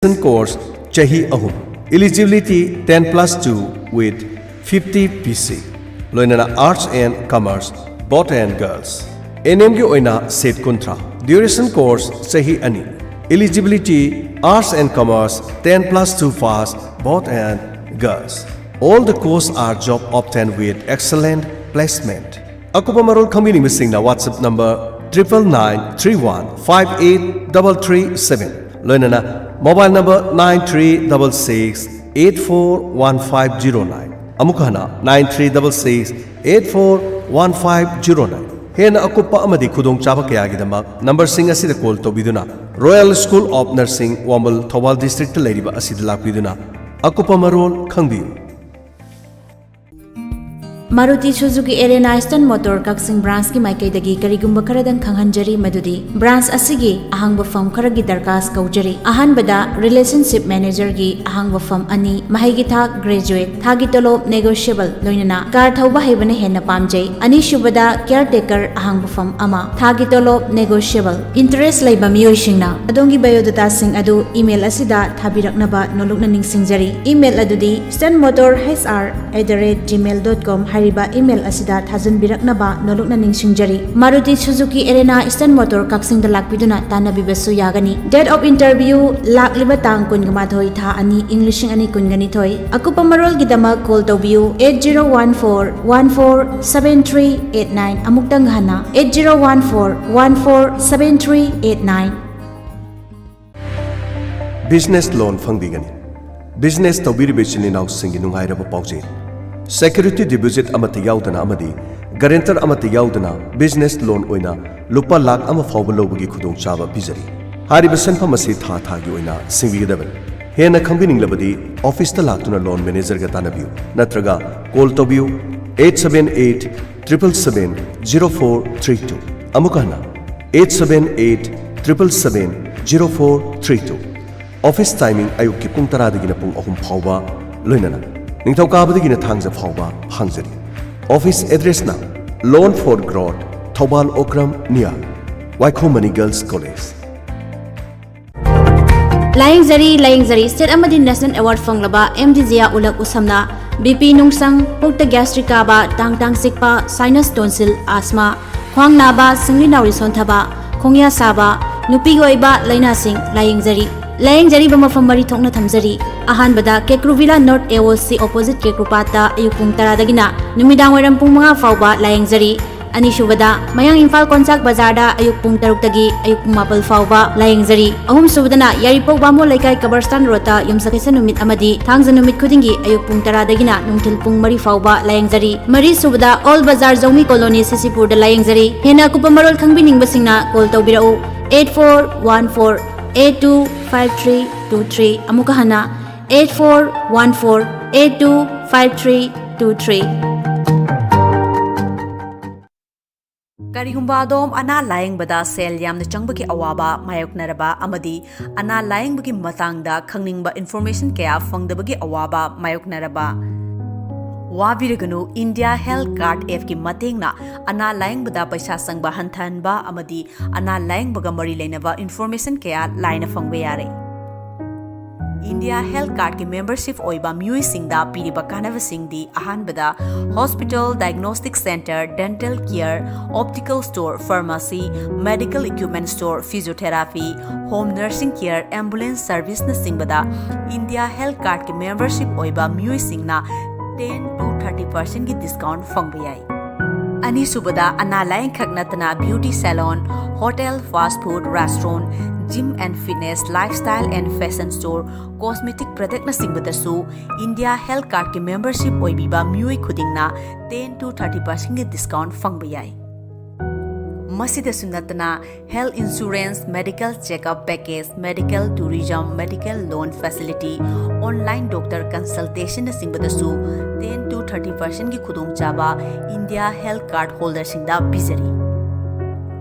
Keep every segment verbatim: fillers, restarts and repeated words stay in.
Course ꯆꯍꯤ ꯑꯍꯨꯝ. Eligibility ten plus two with fifty P C. ꯂꯣꯏꯅꯅ Arts and Commerce, both and girls. N M ꯒꯤ ꯑꯣꯏꯅ seat ꯀꯨꯟꯊ꯭ꯔꯥ. Duration course ꯆꯍꯤ ꯑꯅꯤ. Eligibility Arts and Commerce ten plus two pass, both and girls. All the course are job obtained with excellent placement. ꯑꯀꯨꯞꯄ ꯃꯔꯣꯜ ꯈꯪꯕꯤꯅꯤꯡꯕꯁꯤꯡꯅ WhatsApp number triple nine three one five eight double three seven, ꯂꯣꯏꯅꯅ mobile number nine three double six eight four one five zero nine, ꯑꯃꯨꯛ ꯍꯟꯅ nine three double six eight four one five zero nine. ꯍꯦꯟꯅ ꯑꯀꯨꯞꯄ ꯑꯃꯗꯤ ꯈꯨꯗꯣꯡꯆꯥꯕ ꯀꯌꯥꯒꯤꯗꯃꯛ numberꯁꯤꯡ ꯑꯁꯤꯗ call ꯇꯧꯕꯤꯗꯨꯅ Royal School of Nursing, ꯋꯥꯡꯕꯜ, Thoubal districtꯇ ꯂꯩꯔꯤꯕ ꯑꯁꯤꯗ ꯂꯥꯛꯄꯤꯗꯨꯅ ꯑꯀꯨꯞꯄ ꯃꯔꯣꯜ ꯈꯪꯕꯤꯌꯨ꯫ Maruti Suzuki Arena Eastern Motor Kaksing branchꯀꯤ ꯃꯥꯏꯀꯩꯗꯒꯤ ꯀꯔꯤꯒꯨꯝꯕ ꯈꯔꯗꯪ ꯈꯪꯍꯟꯖꯔꯤ, ꯃꯗꯨꯗꯤ branch ꯑꯁꯤꯒꯤ ꯑꯍꯥꯡꯕ ꯐꯝ ꯈꯔꯒꯤ ꯗꯔꯀꯥꯁ ꯀꯧꯖꯔꯤ꯫ ꯑꯍꯥꯟꯕꯗ relationship managerꯒꯤ ꯑꯍꯥꯡꯕ ꯐꯝ ꯑꯅꯤ, ꯃꯍꯩꯒꯤ ꯊꯥꯛ graduate, ꯊꯥꯒꯤ ꯇꯣꯂꯣꯞ negotiable, ꯂꯣꯏꯅꯅ car ꯊꯧꯕ ꯍꯩꯕꯅ ꯍꯦꯟꯅ ꯄꯥꯝꯖꯩ꯫ ꯑꯅꯤꯁꯨꯕꯗ caretaker ꯑꯍꯥꯡꯕ ꯐꯝ ꯑꯃ, ꯊꯥꯒꯤ ꯇꯣꯂꯣꯞ negotiable꯫ Interest ꯂꯩꯕ ꯃꯤꯑꯣꯏꯁꯤꯡꯅ ꯑꯗꯣꯝꯒꯤ biodataꯁꯤꯡ ꯑꯗꯨ email ꯑꯁꯤꯗ ꯊꯥꯕꯤꯔꯛꯅꯕ ꯅꯣꯂꯨꯛꯅ ꯅꯤꯡꯁꯤꯡꯖꯔꯤ꯫ Email ꯑꯗꯨꯗꯤ easternmotorhr at the rate gmail dot com ꯍꯥꯏꯔꯤꯕ email ꯑꯁꯤꯗ ꯊꯥꯖꯤꯟꯕꯤꯔꯛꯅꯕ ꯅꯣꯂꯨꯛꯅ ꯅꯤꯡꯁꯤꯡꯖꯔꯤ꯫ Maruti Suzuki Arena Eastern Motor ꯀꯛꯆꯤꯡꯗ ꯂꯥꯛꯄꯤꯗꯨꯅ ꯇꯥꯟꯅꯕꯤꯕꯁꯨ ꯌꯥꯒꯅꯤ꯫ Date of interview ꯂꯥꯛꯂꯤꯕ ꯇꯥꯡ ꯀꯨꯟꯒ ꯃꯥꯊꯣꯏ, ꯊꯥ ꯑꯅꯤ, ꯏꯪ ꯂꯤꯁꯤꯡ ꯑꯅꯤ ꯀꯨꯟꯒ ꯅꯤꯊꯣꯏ꯫ ꯑꯀꯨꯞꯄ ꯃꯔꯣꯜꯒꯤꯗꯃꯛ call ꯇꯧꯕꯤꯌꯨ eight zero one four one four seven three eight nine, ꯑꯃꯨꯛꯇꯪ ꯍꯟꯅ eight zero one four one four seven three eight nine꯫ Business loan ꯐꯪꯕꯤꯒꯅꯤ꯫ Business ꯇꯧꯕꯤꯔꯤꯕ ꯏꯆꯤꯜ ꯏꯅꯥꯎꯁꯤꯡꯒꯤ ꯅꯨꯡꯉꯥꯏꯔꯕ ꯄꯥꯎꯖꯦꯜ꯫ Security deposit ꯑꯃꯠꯇ ꯌꯥꯎꯗꯅ ꯑꯃꯗꯤ guarantor ꯑꯃꯠꯇ ꯌꯥꯎꯗꯅ business loan ꯑꯣꯏꯅ ꯂꯨꯄꯥ ꯂꯥꯈ ꯑꯃ ꯐꯥꯎꯕ ꯂꯧꯕꯒꯤ ꯈꯨꯗꯣꯡꯆꯥꯕ ꯄꯤꯖꯔꯤ꯫ ꯍꯥꯏꯔꯤꯕ ꯁꯦꯟꯐꯝ ꯑꯁꯤ ꯊꯥ ꯊꯥꯒꯤ ꯑꯣꯏꯅ ꯁꯤꯡꯕꯤꯒꯗꯕꯅꯤ꯫ ꯍꯦꯟꯅ ꯈꯪꯕꯤꯅꯤꯡꯂꯕꯗꯤ officeꯇ ꯂꯥꯛꯇꯨꯅ loan managerꯒ ꯇꯥꯟꯅꯕꯤꯌꯨ ꯅꯠꯇ꯭ꯔꯒ call ꯇꯧꯕꯤꯌꯨ eight seven eight triple seven zero four three two꯫ ꯑꯃꯨꯛ ꯍꯟꯅ eight seven eight triple seven zero four three two꯫ Office timing ꯑꯌꯨꯛꯀꯤ ꯄꯨꯡ ꯇꯔꯥꯗꯒꯤꯅ ꯄꯨꯡ ꯑꯍꯨꯝ ꯐꯥꯎꯕ, ꯂꯣꯏꯅꯅ ꯅꯤꯡꯊꯧꯀꯥꯕꯗꯒꯤꯅ ꯊꯥꯡꯖ ꯐꯥꯎꯕ ꯍꯥꯡꯖꯔꯤ꯫ Office addressꯅ Loan for Growth, Thoubal Okram near Waikhom money Girls College꯫ ꯂꯥꯌꯦꯡꯖꯔꯤ, ꯂꯥꯌꯦꯡꯖꯔꯤ꯫ State ꯑꯃꯗꯤ National Award ꯐꯪꯂꯕ ꯑꯦꯝ ꯗꯤ ꯖꯤꯌꯥ ꯎꯂꯛ ꯎꯁꯝꯅ ꯕꯤ ꯄꯤ ꯅꯨꯡꯁꯪ, ꯄꯨꯛꯇ gastric ꯀꯥꯕ, ꯇꯥꯡ ꯇꯥꯡ ꯆꯤꯛꯄ, sinus tonsil, asthma, ꯈ꯭ꯋꯥꯡ ꯅꯥꯕ, ꯁꯤꯡꯂꯤ ꯅꯥꯎꯔꯤ ꯁꯣꯟꯊꯕ, ꯈꯣꯡꯌꯥ ꯁꯥꯕ, ꯅꯨꯄꯤꯒꯤ ꯑꯣꯏꯕ ꯂꯥꯏꯅꯥꯁꯤꯡ ꯂꯥꯌꯦꯡꯖꯔꯤ꯫ ꯂꯥꯌꯦꯡꯖꯔꯤꯕ ꯃꯐꯝ ꯃꯔꯤ ꯊꯣꯛꯅ ꯊꯝꯖꯔꯤ꯫ ꯑꯍꯥꯟꯕꯗ Kekru villa North A O C opposite ꯀꯦꯀ꯭ꯔꯨꯄꯥꯠꯇ ꯑꯌꯨꯛ ꯄꯨꯡ ꯇꯔꯥꯗꯒꯤꯅ ꯅꯨꯃꯤꯗꯥꯡ ꯋꯥꯏꯔꯝ ꯄꯨꯡ ꯃꯉꯥ ꯐꯥꯎꯕ ꯂꯥꯌꯦꯡꯖꯔꯤ꯫ ꯑꯅꯤꯁꯨꯕꯗ ꯃꯌꯥꯡ ꯏꯝꯐꯥꯜ ꯀꯣꯟꯆꯥꯛ ꯕꯖꯥꯔꯗ ꯑꯌꯨꯛ ꯄꯨꯡ ꯇꯔꯨꯛꯇꯒꯤ ꯑꯌꯨꯛ ꯄꯨꯡ ꯃꯥꯄꯜ ꯐꯥꯎꯕ ꯂꯥꯌꯦꯡꯖꯔꯤ꯫ ꯑꯍꯨꯝꯁꯨꯕꯗꯅ ꯌꯥꯏꯔꯤꯄꯣꯛ ꯕꯥꯃꯣꯟ ꯂꯩꯀꯥꯏ ꯀꯕꯔꯁꯇꯥꯟ ꯔꯣꯗꯇ ꯌꯨꯝꯁꯀꯩꯁ ꯅꯨꯃꯤꯠ ꯑꯃꯗꯤ ꯊꯥꯡꯖ ꯅꯨꯃꯤꯠ ꯈꯨꯗꯤꯡꯒꯤ ꯑꯌꯨꯛ ꯄꯨꯡ ꯇꯔꯥꯗꯒꯤꯅ ꯅꯨꯡꯊꯤꯜ ꯄꯨꯡ ꯃꯔꯤ ꯐꯥꯎꯕ ꯂꯥꯌꯦꯡꯖꯔꯤ꯫ ꯃꯔꯤꯁꯨꯕꯗ ꯑꯣꯜ ꯕꯖꯥꯔ ꯖꯧꯃꯤ ꯀꯣꯂꯣꯅꯤ ꯁꯤꯁꯤꯄꯨꯔꯗ ꯂꯥꯌꯦꯡꯖꯔꯤ꯫ ꯍꯦꯟꯅ ꯑꯀꯨꯞꯄ ꯃꯔꯣꯜ ꯈꯪꯕꯤꯅꯤꯡꯕꯁꯤꯡꯅ call ꯇꯧꯕꯤꯔꯛꯎ eight four one four eight two five three two three꯫ ꯑꯃꯨꯛꯀ ꯍꯟꯅ eight four one four eight two five three two three꯫ ꯀꯔꯤꯒꯨꯝꯕ ꯑꯗꯣꯝ ꯑꯅꯥ ꯂꯥꯌꯦꯡꯕꯗ ꯁꯦꯜ ꯌꯥꯝꯅ ꯆꯪꯕꯒꯤ ꯑꯋꯥꯕ ꯃꯥꯌꯣꯛꯅꯔꯕ ꯑꯃꯗꯤ ꯑꯅꯥ ꯂꯥꯌꯦꯡꯕꯒꯤ ꯃꯇꯥꯡꯗ ꯈꯪꯅꯤꯡꯕ information ꯀꯌꯥ ꯐꯪꯗꯕꯒꯤ ꯑꯋꯥꯕ ꯃꯥꯌꯣꯛꯅꯔꯕ, ꯋꯥꯕꯤꯔꯒꯅꯨ꯫ India Health Card appꯀꯤ ꯃꯇꯦꯡꯅ ꯑꯅꯥ ꯂꯥꯌꯦꯡꯕꯗ ꯄꯩꯁꯥ ꯆꯪꯕ ꯍꯟꯊꯍꯟꯕ ꯑꯃꯗꯤ ꯑꯅꯥ ꯂꯥꯌꯦꯡꯕꯒ ꯃꯔꯤ ꯂꯩꯅꯕ information ꯀꯌꯥ ꯂꯥꯏꯅ ꯐꯪꯕ ꯌꯥꯔꯦ꯫ India Health Cardꯀꯤ membership ꯑꯣꯏꯕ ꯃꯤꯑꯣꯏꯁꯤꯡꯗ ꯄꯤꯔꯤꯕ ꯀꯥꯟꯅꯕꯁꯤꯡꯗꯤ: ꯑꯍꯥꯟꯕꯗ, hospital, diagnostic center, dental care, optical store, pharmacy, medical equipment store, physiotherapy, home nursing care, ambulance serviceꯅꯆꯤꯡꯕꯗ India Health Cardꯀꯤ membership ꯑꯣꯏꯕ ꯃꯤꯑꯣꯏꯁꯤꯡꯅ ten to thirty percentꯀꯤ discount ꯐꯪꯕ ꯌꯥꯏ꯫ ꯑꯅꯤꯁꯨꯕꯗ, ꯑꯅꯥ ꯂꯥꯌꯦꯡꯈꯛ ꯅꯠꯇꯅ beauty salon, hotel, fast food restaurant, gym and fitness, lifestyle and fashion store, cosmetic productꯅꯆꯤꯡꯕꯗꯁꯨ India Health Cardꯀꯤ membership ꯑꯣꯏꯕꯤꯕ ꯃꯤꯑꯣꯏ ꯈꯨꯗꯤꯡꯅ ten to thirty percentꯀꯤ discount ꯐꯪꯕ ꯌꯥꯏ꯫ ꯃꯁꯤꯗꯁꯨ ꯅꯠꯇꯅ, health insurance, medical checkup package, medical tourism, medical loan facility, online doctor consultationꯅꯆꯤꯡꯕꯗꯁꯨ ten to thirty percentꯀꯤ ꯈꯨꯗꯣꯡꯆꯥꯕ India Health Card holderꯁꯤꯡꯗ ꯄꯤꯖꯔꯤ꯫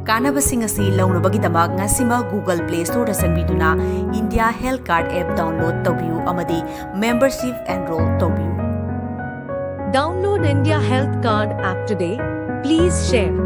ꯀꯥꯟꯅꯕꯁꯤꯡ ꯑꯁꯤ ꯂꯧꯅꯕꯒꯤꯗꯃꯛ ꯉꯁꯤꯃꯛ Google Play Storeꯗ ꯆꯪꯕꯤꯗꯨꯅ India Health Card app download ꯇꯧꯕꯤꯌꯨ ꯑꯃꯗꯤ membership enroll ꯇꯧꯕꯤꯌꯨ꯫ Download India Health Card app today. Please share.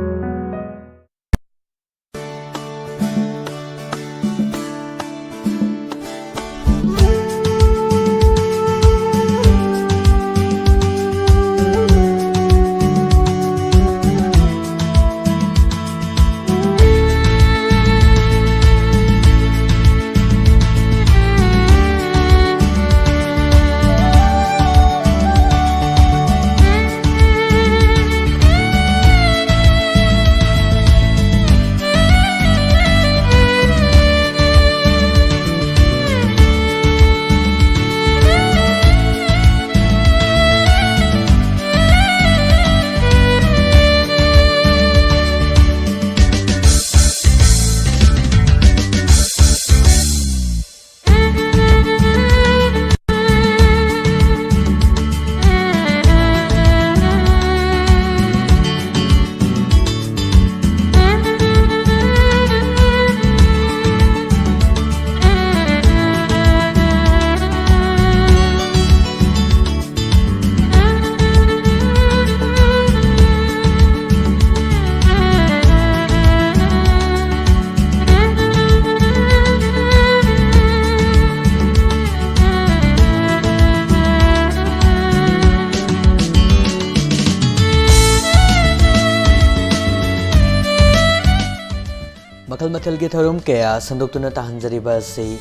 ꯃꯈꯜ ꯃꯊꯦꯜꯒꯤ ꯊꯧꯔꯝ ꯀꯌꯥ ꯁꯟꯗꯣꯛꯇꯨꯅ ꯇꯥꯍꯟꯖꯔꯤꯕ ꯑꯁꯤ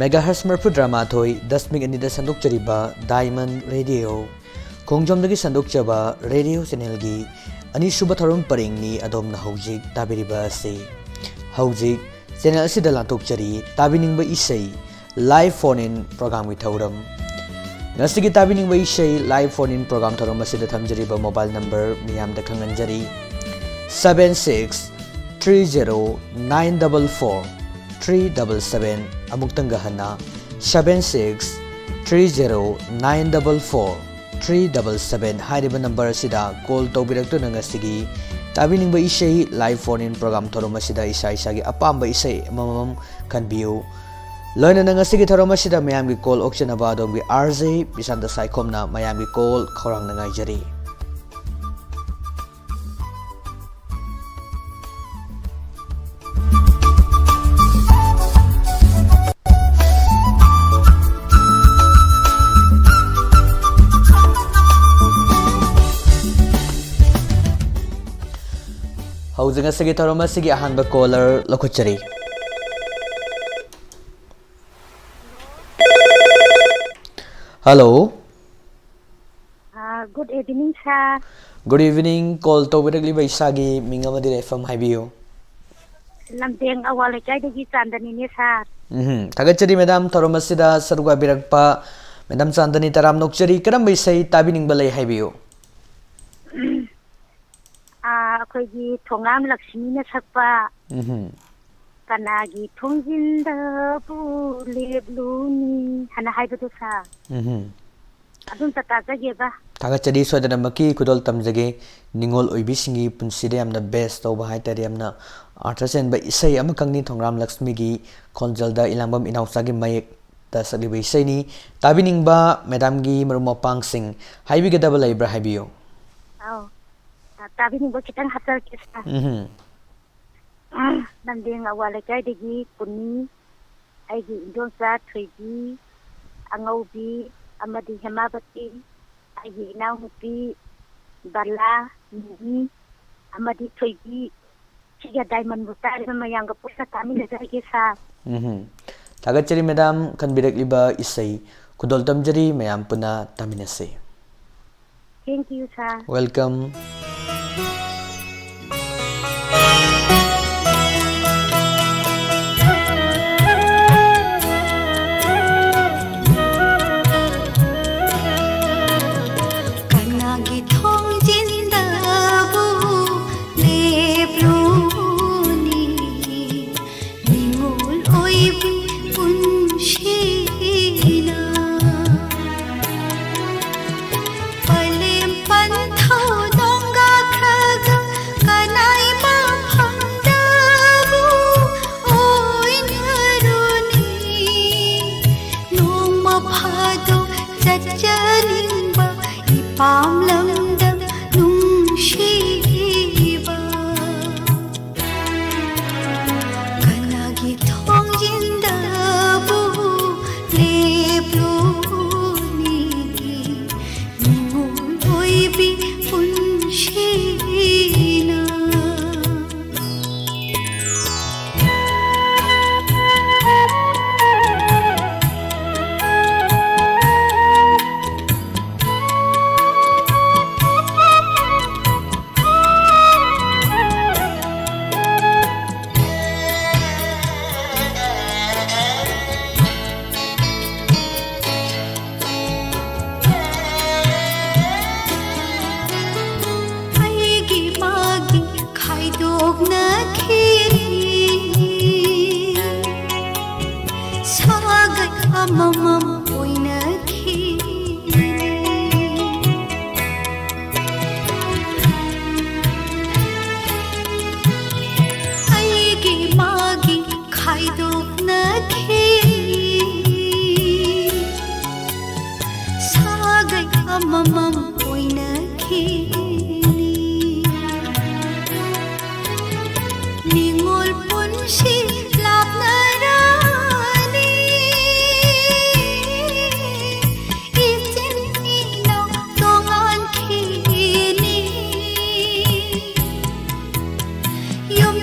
ꯃꯦꯒꯥꯍꯔꯁ ꯃꯔꯤꯐꯨ ꯇꯔꯥꯃꯥꯊꯣꯏ ꯗꯁꯃꯤꯛ ꯑꯅꯤꯗ ꯁꯟꯗꯣꯛꯆꯔꯤꯕ ꯗꯥꯏꯃꯟ ꯔꯦꯗꯤꯑꯣ, ꯈꯣꯡꯖꯣꯝꯗꯒꯤ ꯁꯟꯗꯣꯛꯆꯕ ꯔꯦꯗꯤꯑꯣ ꯆꯦꯅꯦꯜꯒꯤ ꯑꯅꯤꯁꯨꯕ ꯊꯧꯔꯝ ꯄꯔꯦꯡꯅꯤ ꯑꯗꯣꯝꯅ ꯍꯧꯖꯤꯛ ꯇꯥꯕꯤꯔꯤꯕ ꯑꯁꯤ꯫ ꯍꯧꯖꯤꯛ ꯆꯦꯅꯦꯜ ꯑꯁꯤꯗ ꯂꯥꯟꯊꯣꯛꯆꯔꯤ ꯇꯥꯕꯤꯅꯤꯡꯕ ꯏꯁꯩ ꯂꯥꯏꯚ ꯐꯣꯟ ꯏꯟ ꯄ꯭ꯔꯣꯒꯥꯝꯒꯤ ꯊꯧꯔꯝ꯫ ꯉꯁꯤꯒꯤ ꯇꯥꯕꯤꯅꯤꯡꯕ ꯏꯁꯩ ꯂꯥꯏꯚ ꯐꯣꯟ ꯏꯟ ꯄ꯭ꯔꯣꯒꯥꯝ ꯊꯧꯔꯝ ꯑꯁꯤꯗ ꯊꯝꯖꯔꯤꯕ ꯃꯣꯕꯥꯏꯜ ꯅꯝꯕꯔ ꯃꯤꯌꯥꯝꯗ ꯈꯪꯍꯟꯖꯔꯤ, seven six three zero nine double four three double seven꯫ ꯑꯃꯨꯛꯇꯪꯒ ꯍꯟꯅ, seven six three zero nine double four three double seven ꯍꯥꯏꯔꯤꯕ ꯅꯝꯕꯔ ꯑꯁꯤꯗ ꯀꯣꯜ ꯇꯧꯕꯤꯔꯛꯇꯨꯅ ꯉꯁꯤꯒꯤ ꯇꯥꯕꯤꯅꯤꯡꯕ ꯏꯁꯩ ꯂꯥꯏꯚ ꯐꯣꯟ ꯏꯟ ꯄ꯭ꯔꯣꯒꯥꯝ ꯊꯧꯔꯝ ꯑꯁꯤꯗ ꯏꯁꯥ ꯏꯁꯥꯒꯤ ꯑꯄꯥꯝꯕ ꯏꯁꯩ ꯑꯃꯃꯝ ꯈꯟꯕꯤꯌꯨ꯫ ꯂꯣꯏꯅꯅ ꯉꯁꯤꯒꯤ ꯊꯧꯔꯝ ꯑꯁꯤꯗ ꯃꯌꯥꯝꯒꯤ ꯀꯣꯜ ꯑꯣꯛꯆꯅꯕ ꯑꯗꯣꯝꯒꯤ ꯑꯥꯔ ꯖꯦ ꯕꯤꯁꯥꯟꯇ ꯁꯥꯏꯈꯣꯝꯅ ꯃꯌꯥꯝꯒꯤ ꯀꯣꯜ ꯈꯧꯔꯥꯡꯅ ꯉꯥꯏꯖꯔꯤ꯫ ꯍꯧꯖꯤꯛ ꯉꯁꯤꯒꯤ ꯊꯧꯔꯝ ꯑꯁꯤꯒꯤ ꯑꯍꯥꯟꯕ ꯀꯣꯂꯔ ꯂꯧꯈꯠꯆꯔꯤ꯫ Hello. Ah, good evening, sir꯫ Good evening꯫ Call ꯇꯧꯕꯤꯔꯛꯂꯤꯕ ꯏꯁꯥꯒꯤ ꯃꯤꯡ ꯑꯃꯗꯤ ꯂꯩꯐꯝ ꯍꯥꯏꯕꯤꯌꯨ꯫ ꯂꯝꯖꯦꯡ ꯑꯋꯥꯡ ꯂꯩꯀꯥꯏꯗꯒꯤ ꯆꯥꯟꯗꯅꯤꯅꯦ, sir꯫ ꯎꯝ, ꯊꯥꯒꯠꯆꯔꯤ ꯃꯦꯗꯥꯝ, ꯊꯧꯔꯝ ꯑꯁꯤꯗ ꯁꯔꯨꯛ ꯌꯥꯕꯤꯔꯛꯄ꯫ ꯃꯦꯗꯥꯝ ꯆꯥꯟꯗꯅꯤ, ꯇꯔꯥꯝꯅ ꯑꯣꯛꯆꯔꯤ꯫ ꯀꯔꯝꯕ ꯏꯁꯩ ꯇꯥꯕꯤꯅꯤꯡꯕ ꯂꯩ ꯍꯥꯏꯕꯤꯌꯨ꯫ ꯑꯥ, ꯑꯩꯈꯣꯏꯒꯤ ꯊꯣꯉꯥꯝ ꯂꯛꯁꯃꯤꯅ ꯁꯛꯄ ꯎꯝ꯫ "ꯀꯅꯥꯒꯤ ꯊꯣꯡꯖꯤꯟꯗꯕꯨ ꯂꯦꯞꯂꯨꯅꯤ" ꯍꯥꯏꯅ ꯍꯥꯏꯕꯗꯣ, sir꯫ ꯎꯝ꯫ ꯑꯗꯨꯝꯇ ꯇꯥꯖꯒꯦꯕ꯫ ꯊꯥꯒꯠꯆꯔꯤ, ꯁꯣꯏꯗꯅꯃꯛꯀꯤ ꯈꯨꯗꯣꯜ ꯇꯝꯖꯒꯦ꯫ ꯅꯤꯡꯉꯣꯜ ꯑꯣꯏꯕꯤꯁꯤꯡꯒꯤ ꯄꯨꯟꯁꯤꯗ ꯌꯥꯝꯅ best ꯇꯧꯕ ꯍꯥꯏꯇꯥꯔꯦ, ꯌꯥꯝꯅ ꯑꯥꯔꯊ ꯆꯦꯟꯕ ꯏꯁꯩ ꯑꯃꯈꯛꯅꯤ꯫ ꯊꯣꯡꯒ꯭ꯔꯥꯝ ꯂꯛꯁꯃꯤꯒꯤ ꯈꯣꯟꯖꯦꯜꯗ ꯏꯂꯥꯡꯕꯝ ꯏꯅꯥꯎꯆꯥꯒꯤ ꯃꯌꯦꯛꯇ ꯁꯛꯂꯤꯕ ꯏꯁꯩꯅꯤ꯫ ꯇꯥꯕꯤꯅꯤꯡꯕ ꯃꯦꯗꯥꯝꯒꯤ ꯃꯔꯨꯞ ꯃꯄꯥꯡꯁꯤꯡ ꯍꯥꯏꯕꯤꯒꯗꯕ ꯂꯩꯕ꯭ꯔꯥ ꯍꯥꯏꯕꯤꯌꯨ꯫ ꯑꯧ, ꯇꯥꯕꯤꯅꯤꯡꯕ ꯈꯤꯇꯪ ꯍꯥꯞꯆꯔꯛꯀꯦ, sir꯫ ꯎꯝ꯫ ꯂꯝꯗꯤꯡ ꯑꯋꯥ ꯂꯩꯀꯥꯏꯗꯒꯤ ꯀꯨꯟꯅꯤ, ꯑꯩꯒꯤ ꯏꯟꯗꯣꯝꯆꯥ ꯊꯣꯏꯕꯤ, ꯑꯉꯧꯕꯤ ꯑꯃꯗꯤ ꯍꯦꯃꯥꯕꯇꯤ, ꯑꯩꯒꯤ ꯏꯅꯥꯎꯅꯨꯄꯤ ꯕꯂꯥ, ꯃꯤꯃꯤ ꯑꯃꯗꯤ ꯊꯣꯏꯕꯤ, ꯁꯤꯒꯤ ꯑꯗꯥꯏꯃꯟꯕꯨ ꯇꯥꯔꯤꯕ ꯃꯌꯥꯝꯒ ꯄꯨꯟꯅ ꯇꯥꯃꯤꯟꯅꯖꯔꯒꯦ, ꯁꯥꯔ꯫ ꯎꯝꯍꯨꯝ꯫ ꯊꯥꯒꯠꯆꯔꯤ, ꯃꯦꯗꯥꯝ, ꯈꯟꯕꯤꯔꯛꯂꯤꯕ ꯏꯁꯩ꯫ ꯈꯨꯗꯣꯜ ꯇꯝꯖꯔꯤ, ꯃꯌꯥꯝ ꯄꯨꯟꯅ ꯇꯥꯃꯤꯟꯅꯁꯤ꯫ Thank you, sir. Welcome. ꯀꯅꯥꯒꯤ ꯊꯣꯡꯖꯤꯟꯗꯕꯨ ꯂꯦꯞꯂꯨꯅꯤ? ꯅꯤꯡꯉꯣꯜ ꯑꯣꯏꯕꯤ ꯄꯨꯟꯁꯤꯅ ꯄꯂꯦꯝ ꯄꯟꯊꯧ ꯅꯣꯡꯒꯥꯈ꯭ꯔꯒ ꯀꯅꯥꯏ ꯃꯐꯝꯗꯕꯨ ꯑꯣꯏꯅꯔꯨꯅꯤ? ꯅꯣꯡꯃ ꯐꯥꯗꯣꯛ ꯆꯠꯆꯅꯤꯡꯕ ꯏꯄꯥꯝ ꯂꯝꯗꯝ ꯅꯨꯡꯁꯤꯕ꯫ ꯀꯅꯥꯒꯤ ꯊꯣꯡꯖꯤꯟꯗꯕꯨ ꯂꯦꯞꯂꯨꯅꯤ? ꯅꯤꯡꯉꯣꯜ ꯑꯣꯏꯕꯤ ꯄꯨꯟꯁꯤꯅ꯫ ꯑꯩꯒꯤ ꯃꯥꯒꯤ ꯈꯥꯏꯗꯣꯛꯅꯈꯤꯅꯤ꯫ ꯁꯥꯒꯩ ꯑꯃꯃꯝ ꯑꯣꯏꯅꯈꯤꯅꯤ꯫ ꯑꯩꯒꯤ ꯃꯥꯒꯤ ꯈꯥꯏꯗꯣꯛꯅꯈꯤꯅꯤ꯫ ꯁꯥꯒꯩ ꯑꯃꯃꯝ ꯑꯣꯏꯅꯈꯤꯅꯤ꯫ ꯅꯤꯡꯉꯣꯜ ꯄꯨꯟꯁꯤ ꯂꯥꯞꯅꯔꯅꯤ꯫ ꯏꯆꯤꯟ ꯏꯅꯥꯎ ꯇꯣꯉꯥꯟꯈꯤꯅꯤ꯫ ꯌꯨꯝ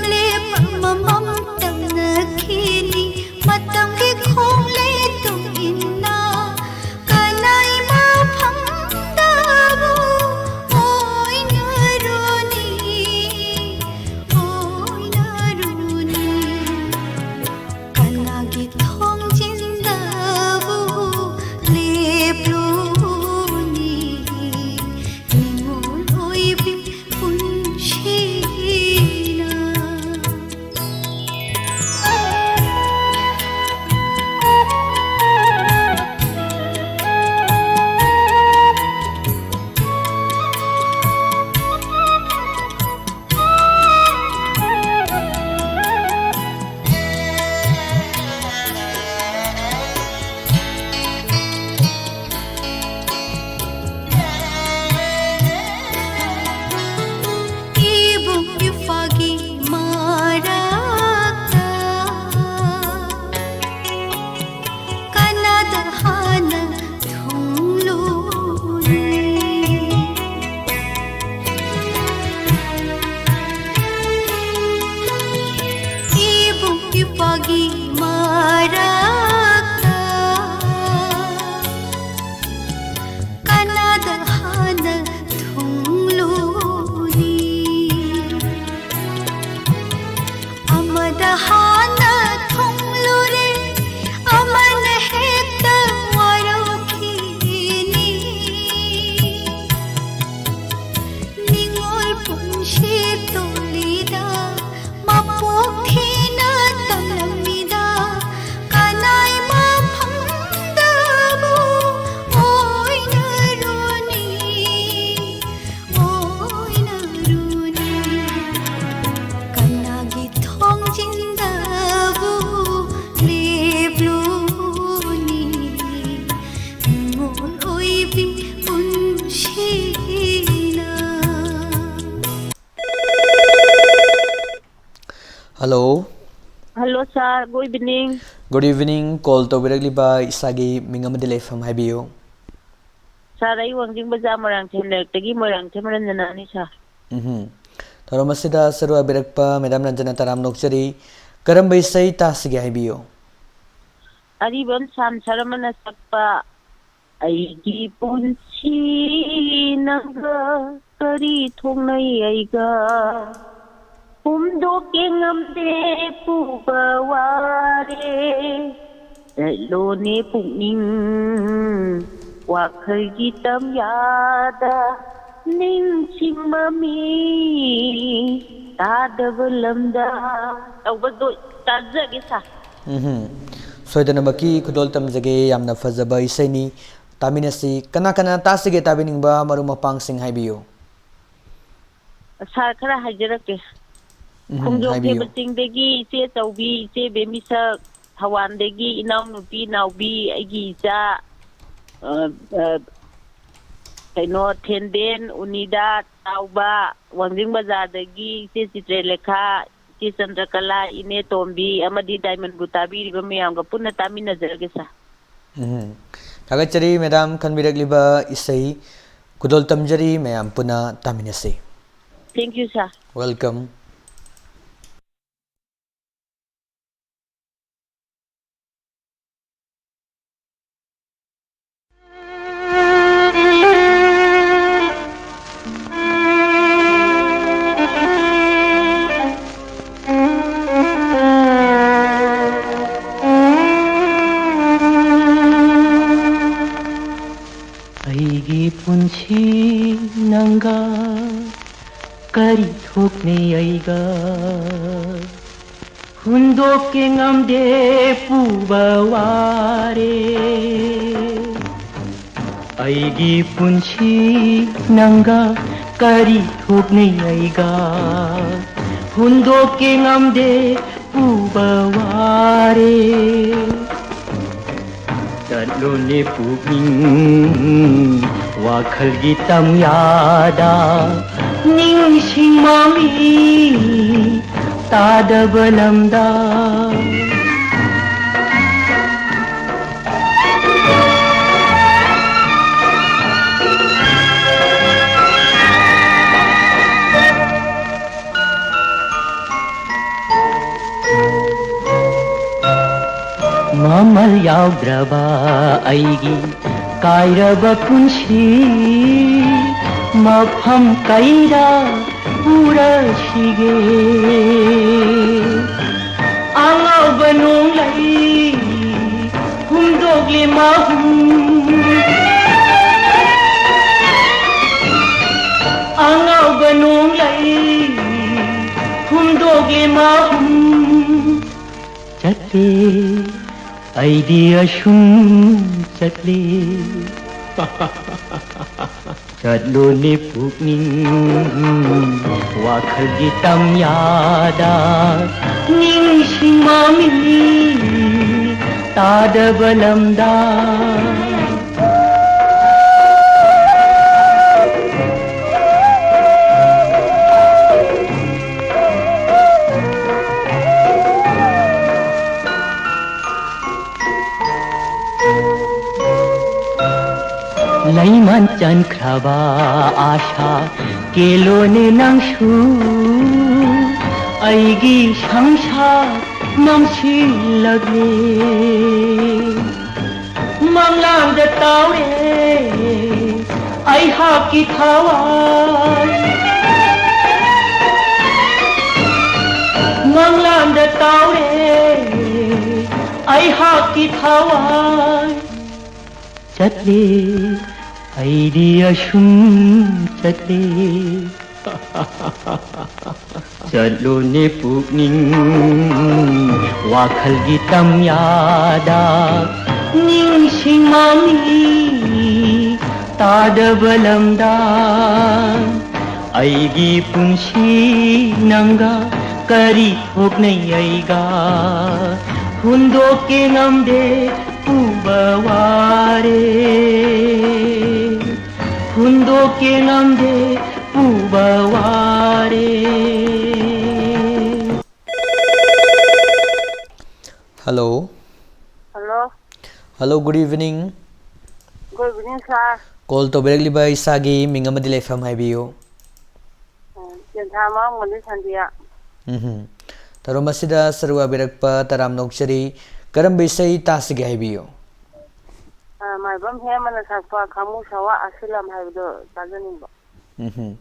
Hello. Hello, sir. Good evening. Good evening. Call ꯇꯧꯕꯤꯔꯛꯂꯤꯕ ꯏꯁꯥꯒꯤ ꯃꯤꯡ ꯑꯃꯗꯤ ꯂꯩꯐꯝ ꯍꯥꯏꯕꯤꯌꯨ꯫ Sir, ꯑꯩ ꯋꯥꯡꯖꯤꯡ ꯕꯖꯥꯔ ꯃꯣꯏꯔꯥꯡꯊꯦꯝ ꯂꯩꯔꯛꯇꯒꯤ ꯃꯣꯏꯔꯥꯡꯊꯦꯝ ꯔꯟꯖꯅꯥꯅꯤ, sir꯫ ꯎꯝꯍꯨꯝ꯫ ꯊꯧꯔꯝ ꯑꯁꯤꯗ ꯁꯔꯨꯛ ꯌꯥꯕꯤꯔꯛꯄ madam ꯔꯟꯖꯅꯥ ꯇꯔꯥꯝꯅ ꯑꯣꯛꯆꯔꯤ꯫ ꯀꯔꯝꯕ ꯏꯁꯩ ꯇꯥꯁꯤꯒꯦ ꯍꯥꯏꯕꯤꯌꯨ? ꯑꯔꯤꯕꯝ ꯁꯥꯝ ꯁꯔꯃꯅ ꯁꯛꯄ ꯑꯩꯒꯤ ꯄꯨꯟꯁꯤ ꯅꯪꯒ ꯀꯔꯤ ꯊꯣꯛꯅꯩ ꯑꯩꯒ ꯍꯨꯝꯗꯣꯛꯀꯦ ꯉꯝꯗꯦ ꯄꯨꯕ ꯋꯥꯔꯦ ꯆꯠꯂꯣꯅꯦ ꯄꯨꯛꯅꯤꯡ ꯋꯥꯈꯜꯒꯤ ꯇꯝꯌꯥꯗ ꯅꯤꯡꯁꯤꯡ ꯃꯃꯤ ꯇꯥꯗꯕ ꯂꯝꯗ ꯇꯧꯕꯗꯣ ꯇꯥꯖꯒꯦ ꯁꯥ꯫ ꯎꯝꯍꯨꯝ꯫ ꯁꯣꯏꯗꯅꯃꯛꯀꯤ ꯈꯨꯗꯣꯜ ꯇꯝꯖꯒꯦ꯫ ꯌꯥꯝꯅ ꯐꯖꯕ ꯏꯁꯩꯅꯤ꯫ ꯇꯥꯃꯤꯟꯅꯁꯤ꯫ ꯀꯅꯥ ꯀꯅꯥ ꯇꯥꯁꯤꯒꯦ ꯇꯥꯕꯤꯅꯤꯡꯕ ꯃꯔꯨꯞ ꯃꯄꯥꯡꯁꯤꯡ ꯍꯥꯏꯕꯤꯌꯨ꯫ ꯁꯥꯔ, ꯈꯔ ꯍꯥꯏꯖꯔꯛꯀꯦ꯫ ꯎꯝꯍꯨꯝ, ꯈꯣꯡꯖꯣꯝ ꯍꯥꯏꯕꯤꯌꯨ꯫ ꯊꯦꯕ ꯆꯤꯡꯗꯒꯤ ꯏꯆꯦ ꯆꯧꯕꯤ, ꯏꯆꯦ ꯕꯦꯃꯤꯁꯛ, ꯊꯧꯕꯥꯜꯗꯒꯤ ꯏꯅꯥꯎꯅꯨꯄꯤ ꯅꯥꯎꯕꯤ, ꯑꯩꯒꯤ ꯏꯆꯥ, ꯑ, ꯑ, ꯀꯩꯅꯣ, ꯊꯦꯟꯗꯦꯟ, ꯎꯅꯤꯗꯥ, ꯆꯥꯎꯕ, ꯋꯥꯡꯖꯤꯡ ꯕꯖꯥꯔꯗꯒꯤ ꯏꯆꯦ ꯆꯤꯇ꯭ꯔꯦꯂꯦꯈꯥ, ꯏꯆꯦ ꯆꯟꯗ꯭ꯔꯀꯂꯥ, ꯏꯅꯦ ꯇꯣꯝꯕꯤ ꯑꯃꯗꯤ ꯗꯥꯏꯃꯟꯕꯨ ꯇꯥꯕꯤꯔꯤꯕ ꯃꯌꯥꯝꯒ ꯄꯨꯟꯅ ꯇꯥꯃꯤꯟꯅꯖꯔꯒꯦ ꯁꯥꯔ꯫ ꯎꯝ꯫ ꯊꯥꯒꯠꯆꯔꯤ madam, ꯈꯟꯕꯤꯔꯛꯂꯤꯕ ꯏꯁꯩ ꯈꯨꯗꯣꯜ ꯇꯝꯖꯔꯤ, ꯃꯌꯥꯝ ꯄꯨꯟꯅ ꯇꯥꯃꯤꯟꯅꯁꯤ꯫ Thank you, sir. Welcome. ꯑꯩꯒꯤ ꯄꯨꯟꯁꯤ ꯅꯪꯒ ꯀꯔꯤ ꯊꯣꯛꯅꯩ ꯑꯩꯒ ꯍꯨꯟꯗꯣꯛꯀꯦ ꯉꯝꯗꯦ ꯄꯨꯕ ꯋꯥꯔꯦ ꯑꯩꯒꯤ ꯄꯨꯟꯁꯤ ꯅꯪꯒ ꯀꯔꯤ ꯊꯣꯛꯅꯩ ꯑꯩꯒ ꯍꯨꯟꯗꯣꯛꯀꯦ ꯉꯝꯗꯦ ꯄꯨꯕ ꯋꯥꯔꯦ ꯆꯠꯂꯨꯅꯦ ꯄꯨꯛꯅꯤꯡ ꯋꯥꯈꯜꯒꯤ ꯇꯝꯌꯥꯗ ꯅꯤꯡꯁꯤꯡ ꯃꯃꯤ ꯇꯥꯗꯕ ꯂꯝꯗ꯫ ꯃꯃꯜ ꯌꯥꯎꯗ꯭ꯔꯕ ꯑꯩꯒꯤ ꯀꯥꯏꯔꯕ ꯄꯨꯟꯁꯤ ꯃꯐꯝ ꯀꯩꯗ ꯎꯔꯁꯤꯒꯦ? ꯑꯉꯧꯕ ꯅꯣꯡꯂꯩ ꯍꯨꯝꯗꯣꯛꯂꯤ ꯃꯍꯨꯝ꯫ ꯑꯉꯧꯕ ꯅꯣꯡꯂꯩ ꯍꯨꯝꯗꯣꯛꯂꯤ ꯃꯍꯨꯝ꯫ ꯆꯠꯂꯦ, ꯑꯩꯗꯤ ꯑꯁꯨꯝ ꯆꯠꯂꯦ꯫ ꯆꯠꯂꯨꯅꯦ ꯄꯨꯛꯅꯤꯡ ꯋꯥꯈꯜꯒꯤ ꯇꯝꯌꯥꯗ, ꯅꯤꯡꯁꯤꯡ ꯃꯃꯤ ꯇꯥꯗꯕ ꯂꯝꯗ꯫ ꯂꯩꯃꯟ ꯆꯟꯈ꯭ꯔꯕ ꯑꯥꯁꯥ ꯀꯦꯜꯂꯣꯅꯦ ꯅꯪꯁꯨ, ꯑꯩꯒꯤ ꯁꯪꯁꯥꯔ ꯃꯝꯁꯤꯜꯂꯛꯂꯦ꯫ ꯃꯪꯂꯥꯟꯗ ꯇꯥꯎꯔꯦ ꯑꯩꯍꯥꯛꯀꯤ ꯊꯋꯥꯏ꯫ ꯃꯪꯂꯥꯟꯗ ꯇꯥꯎꯔꯦ ꯑꯩꯍꯥꯛꯀꯤ ꯊꯋꯥꯏ꯫ ꯆꯠꯂꯦ, ꯑꯩꯗꯤ ꯑꯁꯨꯝ ꯆꯠꯂꯦ꯫ ꯆꯠꯂꯨꯅꯦ ꯄꯨꯛꯅꯤꯡ ꯋꯥꯈꯜꯒꯤ ꯇꯝꯌꯥꯗ, ꯅꯤꯡꯁꯤꯡ ꯃꯃꯤ ꯇꯥꯗꯕ ꯂꯝꯗ꯫ ꯑꯩꯒꯤ ꯄꯨꯟꯁꯤ ꯅꯪꯒ ꯀꯔꯤ ꯊꯣꯛꯅꯩ ꯑꯩꯒ? ꯍꯨꯟꯗꯣꯛꯀꯦ ꯉꯝꯗꯦ ꯄꯨꯕ ꯋꯥꯔꯦ꯫ ꯍꯨꯟꯗꯣꯛꯀꯦ ꯉꯝꯗꯦ ꯄꯨꯕ ꯋꯥꯔꯦ꯫ Hello, good evening. Good evening, sir. Call ꯇꯧꯕꯤꯔꯛꯂꯤꯕ ꯏꯁꯥꯒꯤ ꯃꯤꯡ ꯑꯃꯗꯤ ꯂꯩꯐꯝ ꯍꯥꯏꯕꯤꯌꯨ꯫ ꯑ, ꯇꯦꯟꯊꯥ ꯃꯥꯡꯕꯅꯤ, ꯁꯟꯗꯤꯌꯥ꯫ ꯎꯝꯍꯨꯝ꯫ ꯊꯧꯔꯝ ꯑꯁꯤꯗ ꯁꯔꯨꯛ ꯌꯥꯕꯤꯔꯛꯄ ꯇꯔꯥꯝꯅ ꯑꯣꯛꯆꯔꯤ꯫ ꯀꯔꯝꯕ ꯏꯁꯩ ꯇꯥꯁꯤꯒꯦ ꯍꯥꯏꯕꯤꯌꯨ? ꯑ, ꯃꯥꯏꯕꯝ ꯍꯦꯃꯅ ꯁꯛꯄ ꯈꯥꯃꯨ ꯁꯋꯥ ꯑꯁꯤꯂꯝ ꯍꯥꯏꯕꯗꯣ ꯇꯥꯖꯅꯤꯡꯕ꯫ ꯎꯝꯍꯨꯝ꯫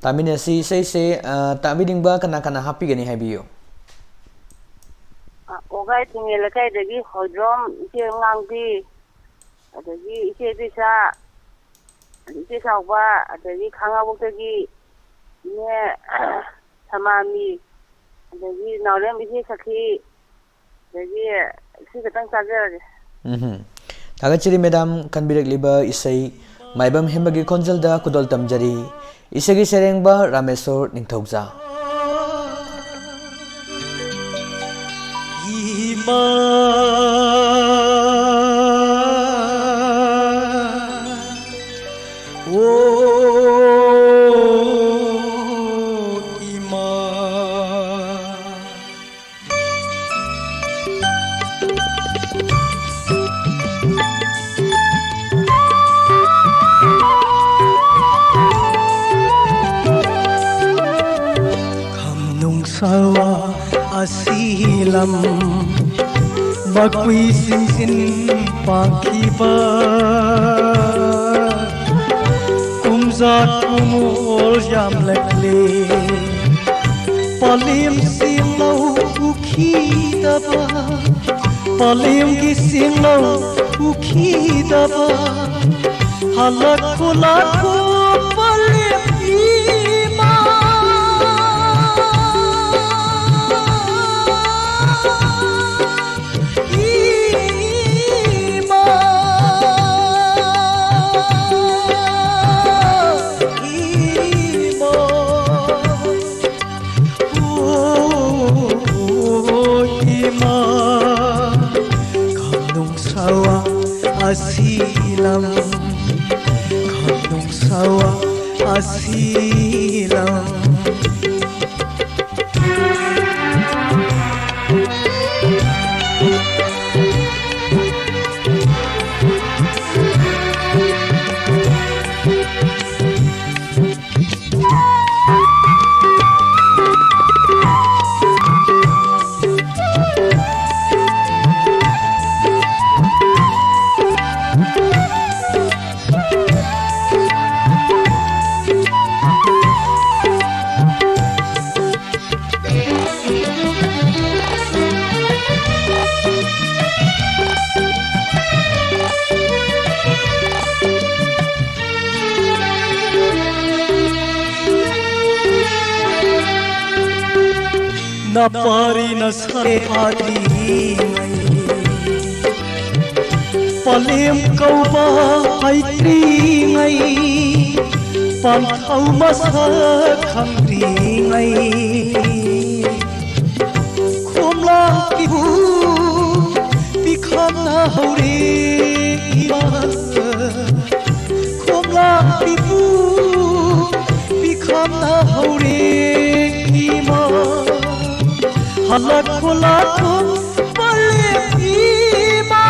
ꯇꯥꯃꯤꯟꯅꯁꯤ ꯏꯁꯩꯁꯦ, ꯑ, ꯇꯥꯕꯤꯅꯤꯡꯕ ꯀꯅꯥ ꯀꯅꯥ ꯍꯥꯞꯄꯤꯒꯅꯤ ꯍꯥꯏꯕꯤꯌꯨ꯫ ꯑ, ꯋꯥꯒꯥꯏ ꯊꯤꯡꯉꯦ ꯂꯩꯀꯥꯏꯗꯒꯤ ꯍꯣꯏꯗ꯭ꯔꯣꯝ ꯏꯆꯦ ꯑꯉꯥꯡꯕꯤ, ꯑꯗꯒꯤ ꯏꯆꯦ ꯏꯕꯦꯆꯥ, ꯏꯆꯦ ꯆꯥꯎꯕ, ꯑꯗꯒꯤ ꯈꯥꯉꯕꯣꯛꯇꯒꯤ ꯏꯅꯦ ꯁꯃꯥꯃꯤ, ꯑꯗꯒꯤ ꯅꯥꯎꯔꯦꯝ ꯏꯆꯦ ꯁꯈꯤ, ꯑꯗꯒꯤ ꯁꯤ ꯈꯛꯇꯪ ꯆꯥꯖꯔꯒꯦ꯫ ꯎꯝꯍꯨꯝ꯫ ꯊꯥꯒꯠꯆꯔꯤ ꯃꯦꯗꯥꯝ, ꯈꯟꯕꯤꯔꯛꯂꯤꯕ ꯏꯁꯩ ꯃꯥꯏꯕꯝ ꯍꯦꯝꯕꯒꯤ ꯈꯣꯟꯖꯦꯜꯗ ꯈꯨꯗꯣꯜ ꯇꯝꯖꯔꯤ꯫ ꯏꯁꯩꯒꯤ ꯁꯩꯔꯦꯡꯕ ꯔꯥꯃꯦꯁꯣꯔ ꯅꯤꯡꯊꯧꯖꯥ꯫ ꯏꯃꯥ, ꯑꯣ ꯏꯃꯥ꯫ ꯈꯝꯅꯨꯡ ꯁꯋꯥ ꯑꯁꯤ ꯂꯝ ꯃꯈꯨꯏ ꯁꯤꯡꯖꯤꯟ ꯄꯥꯡꯈꯤꯕ ꯀꯨꯝꯖꯥ ꯀꯨꯝꯑꯣꯜ ꯌꯥꯝꯂꯛꯂꯦ꯫ ꯄꯂꯦꯝꯁꯤꯡ ꯂꯧ ꯎꯈꯤꯗꯕ, ꯄꯂꯦꯝꯒꯤ ꯁꯤꯡꯂꯧ ꯎꯈꯤꯗꯕ, ꯍꯜꯂꯛꯈꯣ ꯂꯥꯛꯈꯣ ꯄꯂꯦꯝ ꯏꯃꯥ꯫ ꯏꯃꯥ, ꯏꯃꯥ, ꯑꯣ ꯏꯃꯥ, ꯈꯝꯅꯨꯡ ꯁꯋꯥ ꯑꯁꯤ ꯂꯝ, ꯈꯝꯅꯨꯡ ꯁꯋꯥ ꯑꯁꯤ ꯂꯝ꯫ ꯅꯄꯥꯔꯤꯅ ꯁꯔꯦ ꯐꯥꯗ꯭ꯔꯤꯉꯩ, ꯄꯂꯦꯝ ꯀꯧꯕ ꯍꯩꯇ꯭ꯔꯤꯉꯩ, ꯄꯥꯟꯊꯧ ꯃꯁꯛ ꯈꯪꯗ꯭ꯔꯤꯉꯩ, ꯈꯣꯝꯂꯥꯛꯄꯤꯕꯨ ꯄꯤꯈꯝꯅ ꯍꯧꯔꯦ ꯏꯃꯥ꯫ ꯈꯣꯝꯂꯥꯛꯄꯤꯕꯨ ꯄꯤꯈꯝꯅ ꯍꯧꯔꯦ ꯏꯃꯥ꯫ ꯍꯜꯂꯛꯈꯣ ꯂꯥꯛꯈꯣ ꯄꯂꯦꯝ ꯏꯃꯥ꯫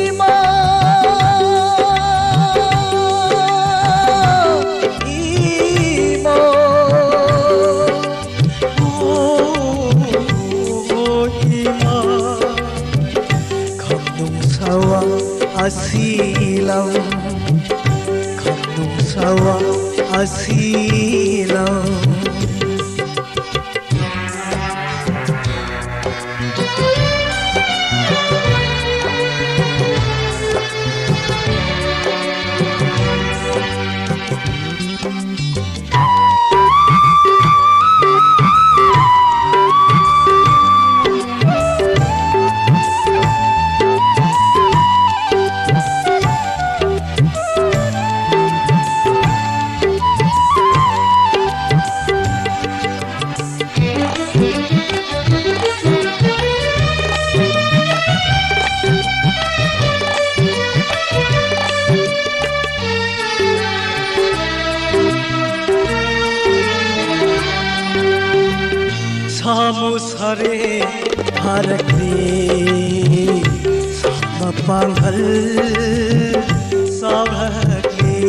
ꯏꯃꯥ, ꯏꯃꯥ, ꯑꯣ, ꯏꯃꯥ, ꯈꯝꯅꯨꯡ ꯁꯋꯥ ꯑꯁꯤ ꯂꯝ, ꯈꯝꯅꯨꯡ ꯁꯋꯥ ꯑꯁꯤ ꯂꯝ꯫ ꯁꯥꯃꯨ ꯁꯥꯔꯦ ꯐꯥꯔꯛꯂꯦ, ꯁꯥ ꯃꯄꯥꯡꯒꯜ ꯆꯥꯎꯔꯛꯂꯦ꯫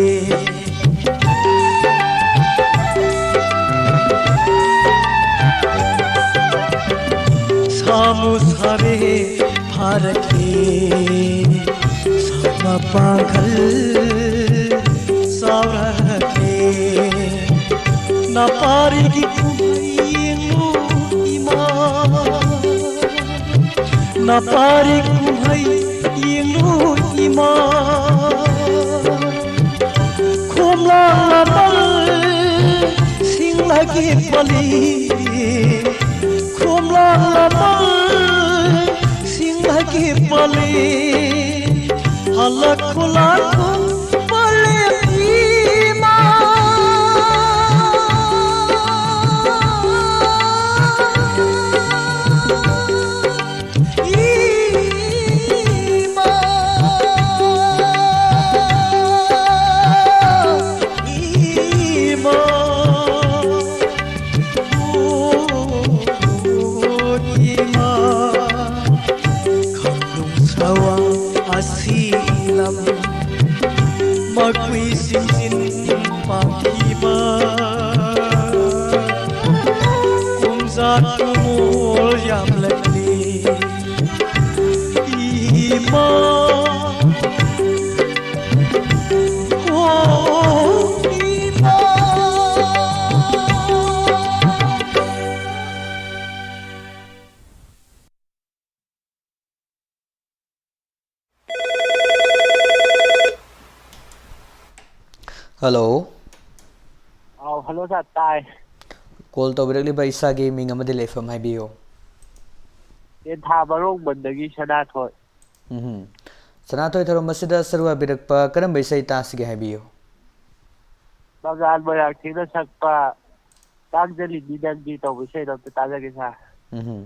ꯁꯥꯃꯨ ꯁꯥꯔꯦ ꯐꯥꯔꯛꯂꯦ, ꯁꯥ ꯃꯄꯥꯡꯒꯜ ꯆꯥꯎꯔꯛꯂꯦ꯫ ꯅꯄꯥꯔꯤꯒꯤ ꯀꯨꯝꯍꯩ ꯌꯦꯡꯉꯨ ꯏꯃꯥ, ꯅꯄꯥꯔꯤ ꯀꯨꯝꯍꯩ ꯌꯦꯡꯂꯨ ꯏꯃꯥ, ꯈꯣꯝꯂꯥꯡ ꯑꯃꯜ ꯁꯤꯡꯂꯒꯤ ꯄꯜꯂꯤ, ꯈꯣꯝꯂꯥꯡ ꯑꯃꯜ ꯁꯤꯡꯂꯒꯤ ꯄꯜꯂꯤ, ꯍꯜꯂꯛꯈꯣ ꯂꯥꯛꯈꯣ ꯄꯜꯂꯤ ꯏꯃꯥ꯫ ꯃꯈꯨꯏꯁꯤꯡꯁꯤꯟ ꯄꯥꯝꯈꯤꯕ ꯀꯣꯡꯖꯥ ꯀꯣꯃꯣꯜ ꯌꯥꯝꯂꯛꯂꯤ ꯏꯃꯥ꯫ ꯑꯣ ꯏꯃꯥ꯫ ꯍꯜꯂꯣ꯫ ꯑꯥꯎ, ꯍꯜꯂꯣ ꯁꯥꯔ, ꯇꯥꯏ꯫ ꯀꯣꯜ ꯇꯧꯕꯤꯔꯛꯂꯤꯕ ꯏꯁꯥꯒꯤ ꯃꯤꯡ ꯑꯃꯗꯤ ꯂꯩꯐꯝ ꯍꯥꯏꯕꯤꯌꯨ꯫ ꯇꯦꯟꯊꯥ ꯃꯔꯣꯡꯕꯟꯗꯒꯤ ꯁꯅꯥꯊꯣꯏ꯫ ꯎꯝꯍꯨꯝ꯫ ꯁꯅꯥꯊꯣꯏ, ꯊꯧꯔꯝ ꯑꯁꯤꯗ ꯁꯔꯨꯛ ꯌꯥꯕꯤꯔꯛꯄ ꯀꯔꯝꯕ ꯏꯁꯩ ꯇꯥꯁꯤꯒꯦ ꯍꯥꯏꯕꯤꯌꯨ꯫ ꯃꯉꯥꯜ ꯃꯣꯏꯔꯥꯡꯊꯦꯝꯅ ꯁꯛꯄ ꯇꯥꯡꯖꯂꯤꯅꯤ ꯅꯪꯗꯤ ꯇꯧꯕ ꯏꯁꯩꯗꯣ ꯑꯝꯇ ꯇꯥꯖꯒꯦ ꯁꯥꯔ꯫ ꯎꯝꯍꯨꯝ꯫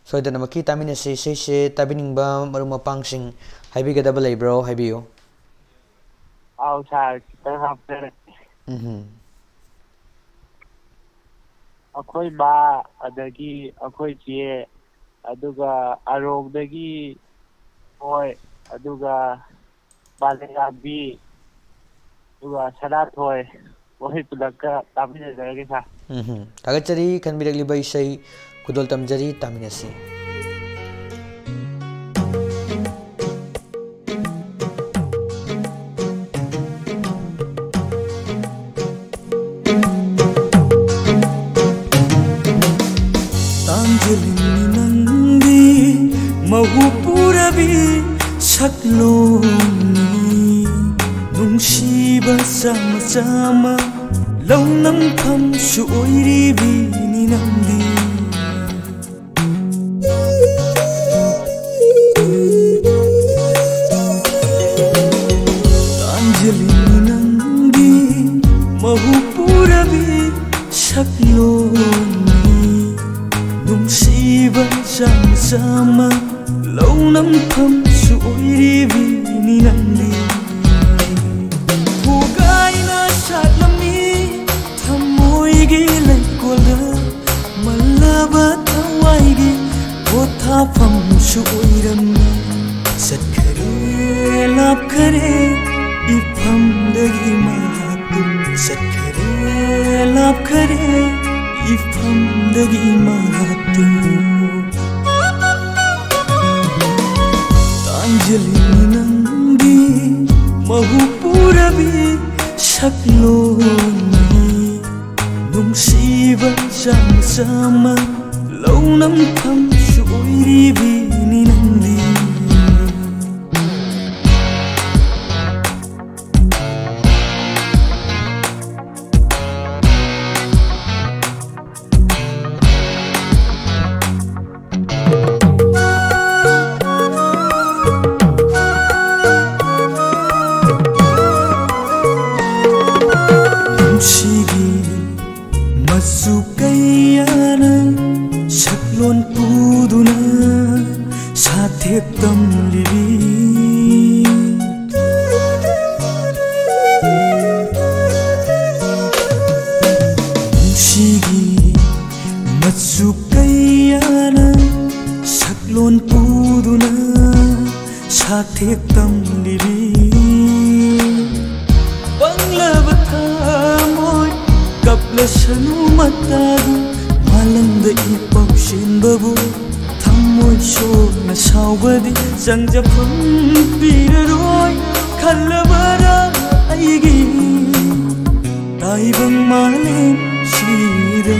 ꯁꯣꯏꯗꯅꯃꯛꯀꯤ ꯇꯥꯃꯤꯟꯅꯁꯤ꯫ ꯏꯁꯩꯁꯦ ꯇꯥꯕꯤꯅꯤꯡꯕ ꯃꯔꯨꯞ ꯃꯄꯥꯡꯁꯤꯡ ꯍꯥꯏꯕꯤꯒꯗꯕ ꯂꯩꯕ꯭ꯔꯣ? ꯍꯥꯏꯕꯤꯌꯨ꯫ ꯑꯥꯎ ꯁꯥꯔ, ꯈꯤꯇꯪ ꯍꯥꯞꯆꯔꯛꯀꯦ꯫ ꯎꯝꯍꯨꯝ꯫ ꯑꯩꯈꯣꯏ ꯃꯥ, ꯑꯗꯒꯤ ꯑꯩꯈꯣꯏ ꯆꯦ, ꯑꯗꯨꯒ ꯑꯔꯣꯡꯗꯒꯤ ꯍꯣꯏ, ꯑꯗꯨꯒ ꯃꯥꯂꯦꯝꯉꯥꯟꯕꯤ, ꯑꯗꯨꯒ ꯁꯅꯥꯊꯣꯏ, ꯃꯈꯣꯏ ꯄꯨꯂꯞꯀ ꯇꯥꯃꯤꯟꯅꯖꯔꯒꯦ ꯁꯥꯔ꯫ ꯎꯝꯍꯨꯝ꯫ ꯊꯥꯒꯠꯆꯔꯤ꯫ ꯈꯟꯕꯤꯔꯛꯂꯤꯕ ꯏꯁꯩ ꯈꯨꯗꯣꯜ ꯇꯝꯖꯔꯤ, ꯇꯥꯃꯤꯟꯅꯁꯤ꯫ ꯇꯥꯡꯖꯂꯤꯅꯤ ꯅꯪꯗꯤ ꯃꯍꯨ ꯄꯨꯔꯕꯤ ꯁꯛꯂꯣꯟꯅꯤ ꯅꯨꯡꯁꯤꯕ ꯆꯥꯝꯃ ꯆꯥꯝꯃ ꯂꯧꯅꯝꯐꯝꯁꯨ ꯑꯣꯏꯔꯤꯕꯤꯅꯤ ꯅꯪꯗꯤ꯫ ꯇꯥꯟꯖꯂꯤꯅꯤ ꯅꯪꯗꯤ ꯃꯍꯨ ꯄꯨꯔꯕꯤ ꯁꯛꯂꯣꯟꯅꯤ ꯅꯨꯡꯁꯤꯕ ꯆꯥꯝꯃ ꯆꯥꯝꯃ ꯂꯧꯅꯝꯐꯝꯁꯨ ꯑꯣꯏꯔꯤꯕꯤꯅꯤ ꯅꯪꯗꯤ꯫ ꯈꯨꯒꯥꯏꯅ ꯁꯥꯠꯂꯝꯃꯤ ꯊꯃꯣꯏꯒꯤ ꯂꯩꯀꯣꯜꯗ ꯃꯜꯂꯕ ꯊꯋꯥꯏꯒꯤ ꯄꯣꯊꯥꯐꯝꯁꯨ ꯑꯣꯏꯔꯝꯃꯤ꯫ ꯆꯠꯈꯔꯦ ꯂꯥꯞꯈꯔꯦ ꯏꯐꯝꯗꯒꯤ ꯃꯍꯥꯛꯇꯨ꯫ ꯆꯠꯈꯔꯦ ꯂꯥꯞꯈꯔꯦ ꯏꯐꯝꯗꯒꯤ ꯃꯍꯥꯛꯇꯨ꯫ ꯇꯥꯟꯖꯂꯤꯅꯤ ꯅꯪꯗꯤ ꯃꯍꯨ ꯄꯨꯔꯕꯤ ꯁꯛꯂꯣꯟꯅꯤ ꯅꯨꯡꯁꯤꯕ ꯆꯥꯝꯃ ꯆꯥꯝꯃ ꯂꯧꯅꯝꯐꯝꯁꯨ ꯑꯣꯏꯔꯤꯕꯤꯅꯤ ꯅꯪꯗꯤ꯫ ꯅꯨꯡꯁꯤꯒꯤ ꯃꯆꯨ ꯀꯌꯥꯅ ꯁꯛꯂꯣꯟ ꯄꯨꯗꯨꯅ ꯁꯥꯊꯦꯛ ꯇꯝꯂꯤꯕꯤ꯫ ꯅꯨꯡꯁꯤꯒꯤ ꯃꯆꯨ ꯀꯌꯥꯅ ꯁꯛꯂꯣꯟ ꯄꯨꯗꯨꯅ ꯁꯥꯊꯦꯛ ꯇꯝꯂꯤꯕꯤ꯫ ꯄꯪꯂꯕ ꯊꯃꯣꯏ ꯀꯞꯂꯁꯅꯨ ꯃꯇꯥꯒꯨꯝ ꯃꯥꯂꯪꯗ ꯏ ꯄꯥꯎ ꯆꯦꯟꯕꯕꯨ ꯊꯃꯣꯏ ꯁꯣꯛꯅ ꯁꯥꯎꯕꯗꯤ ꯆꯪꯖꯐꯝ ꯄꯤꯔꯔꯣꯏ ꯈꯜꯂꯕꯔꯥ ꯑꯩꯒꯤ ꯇꯥꯏꯕꯪ ꯃꯥꯂꯦꯝꯁꯤꯗ,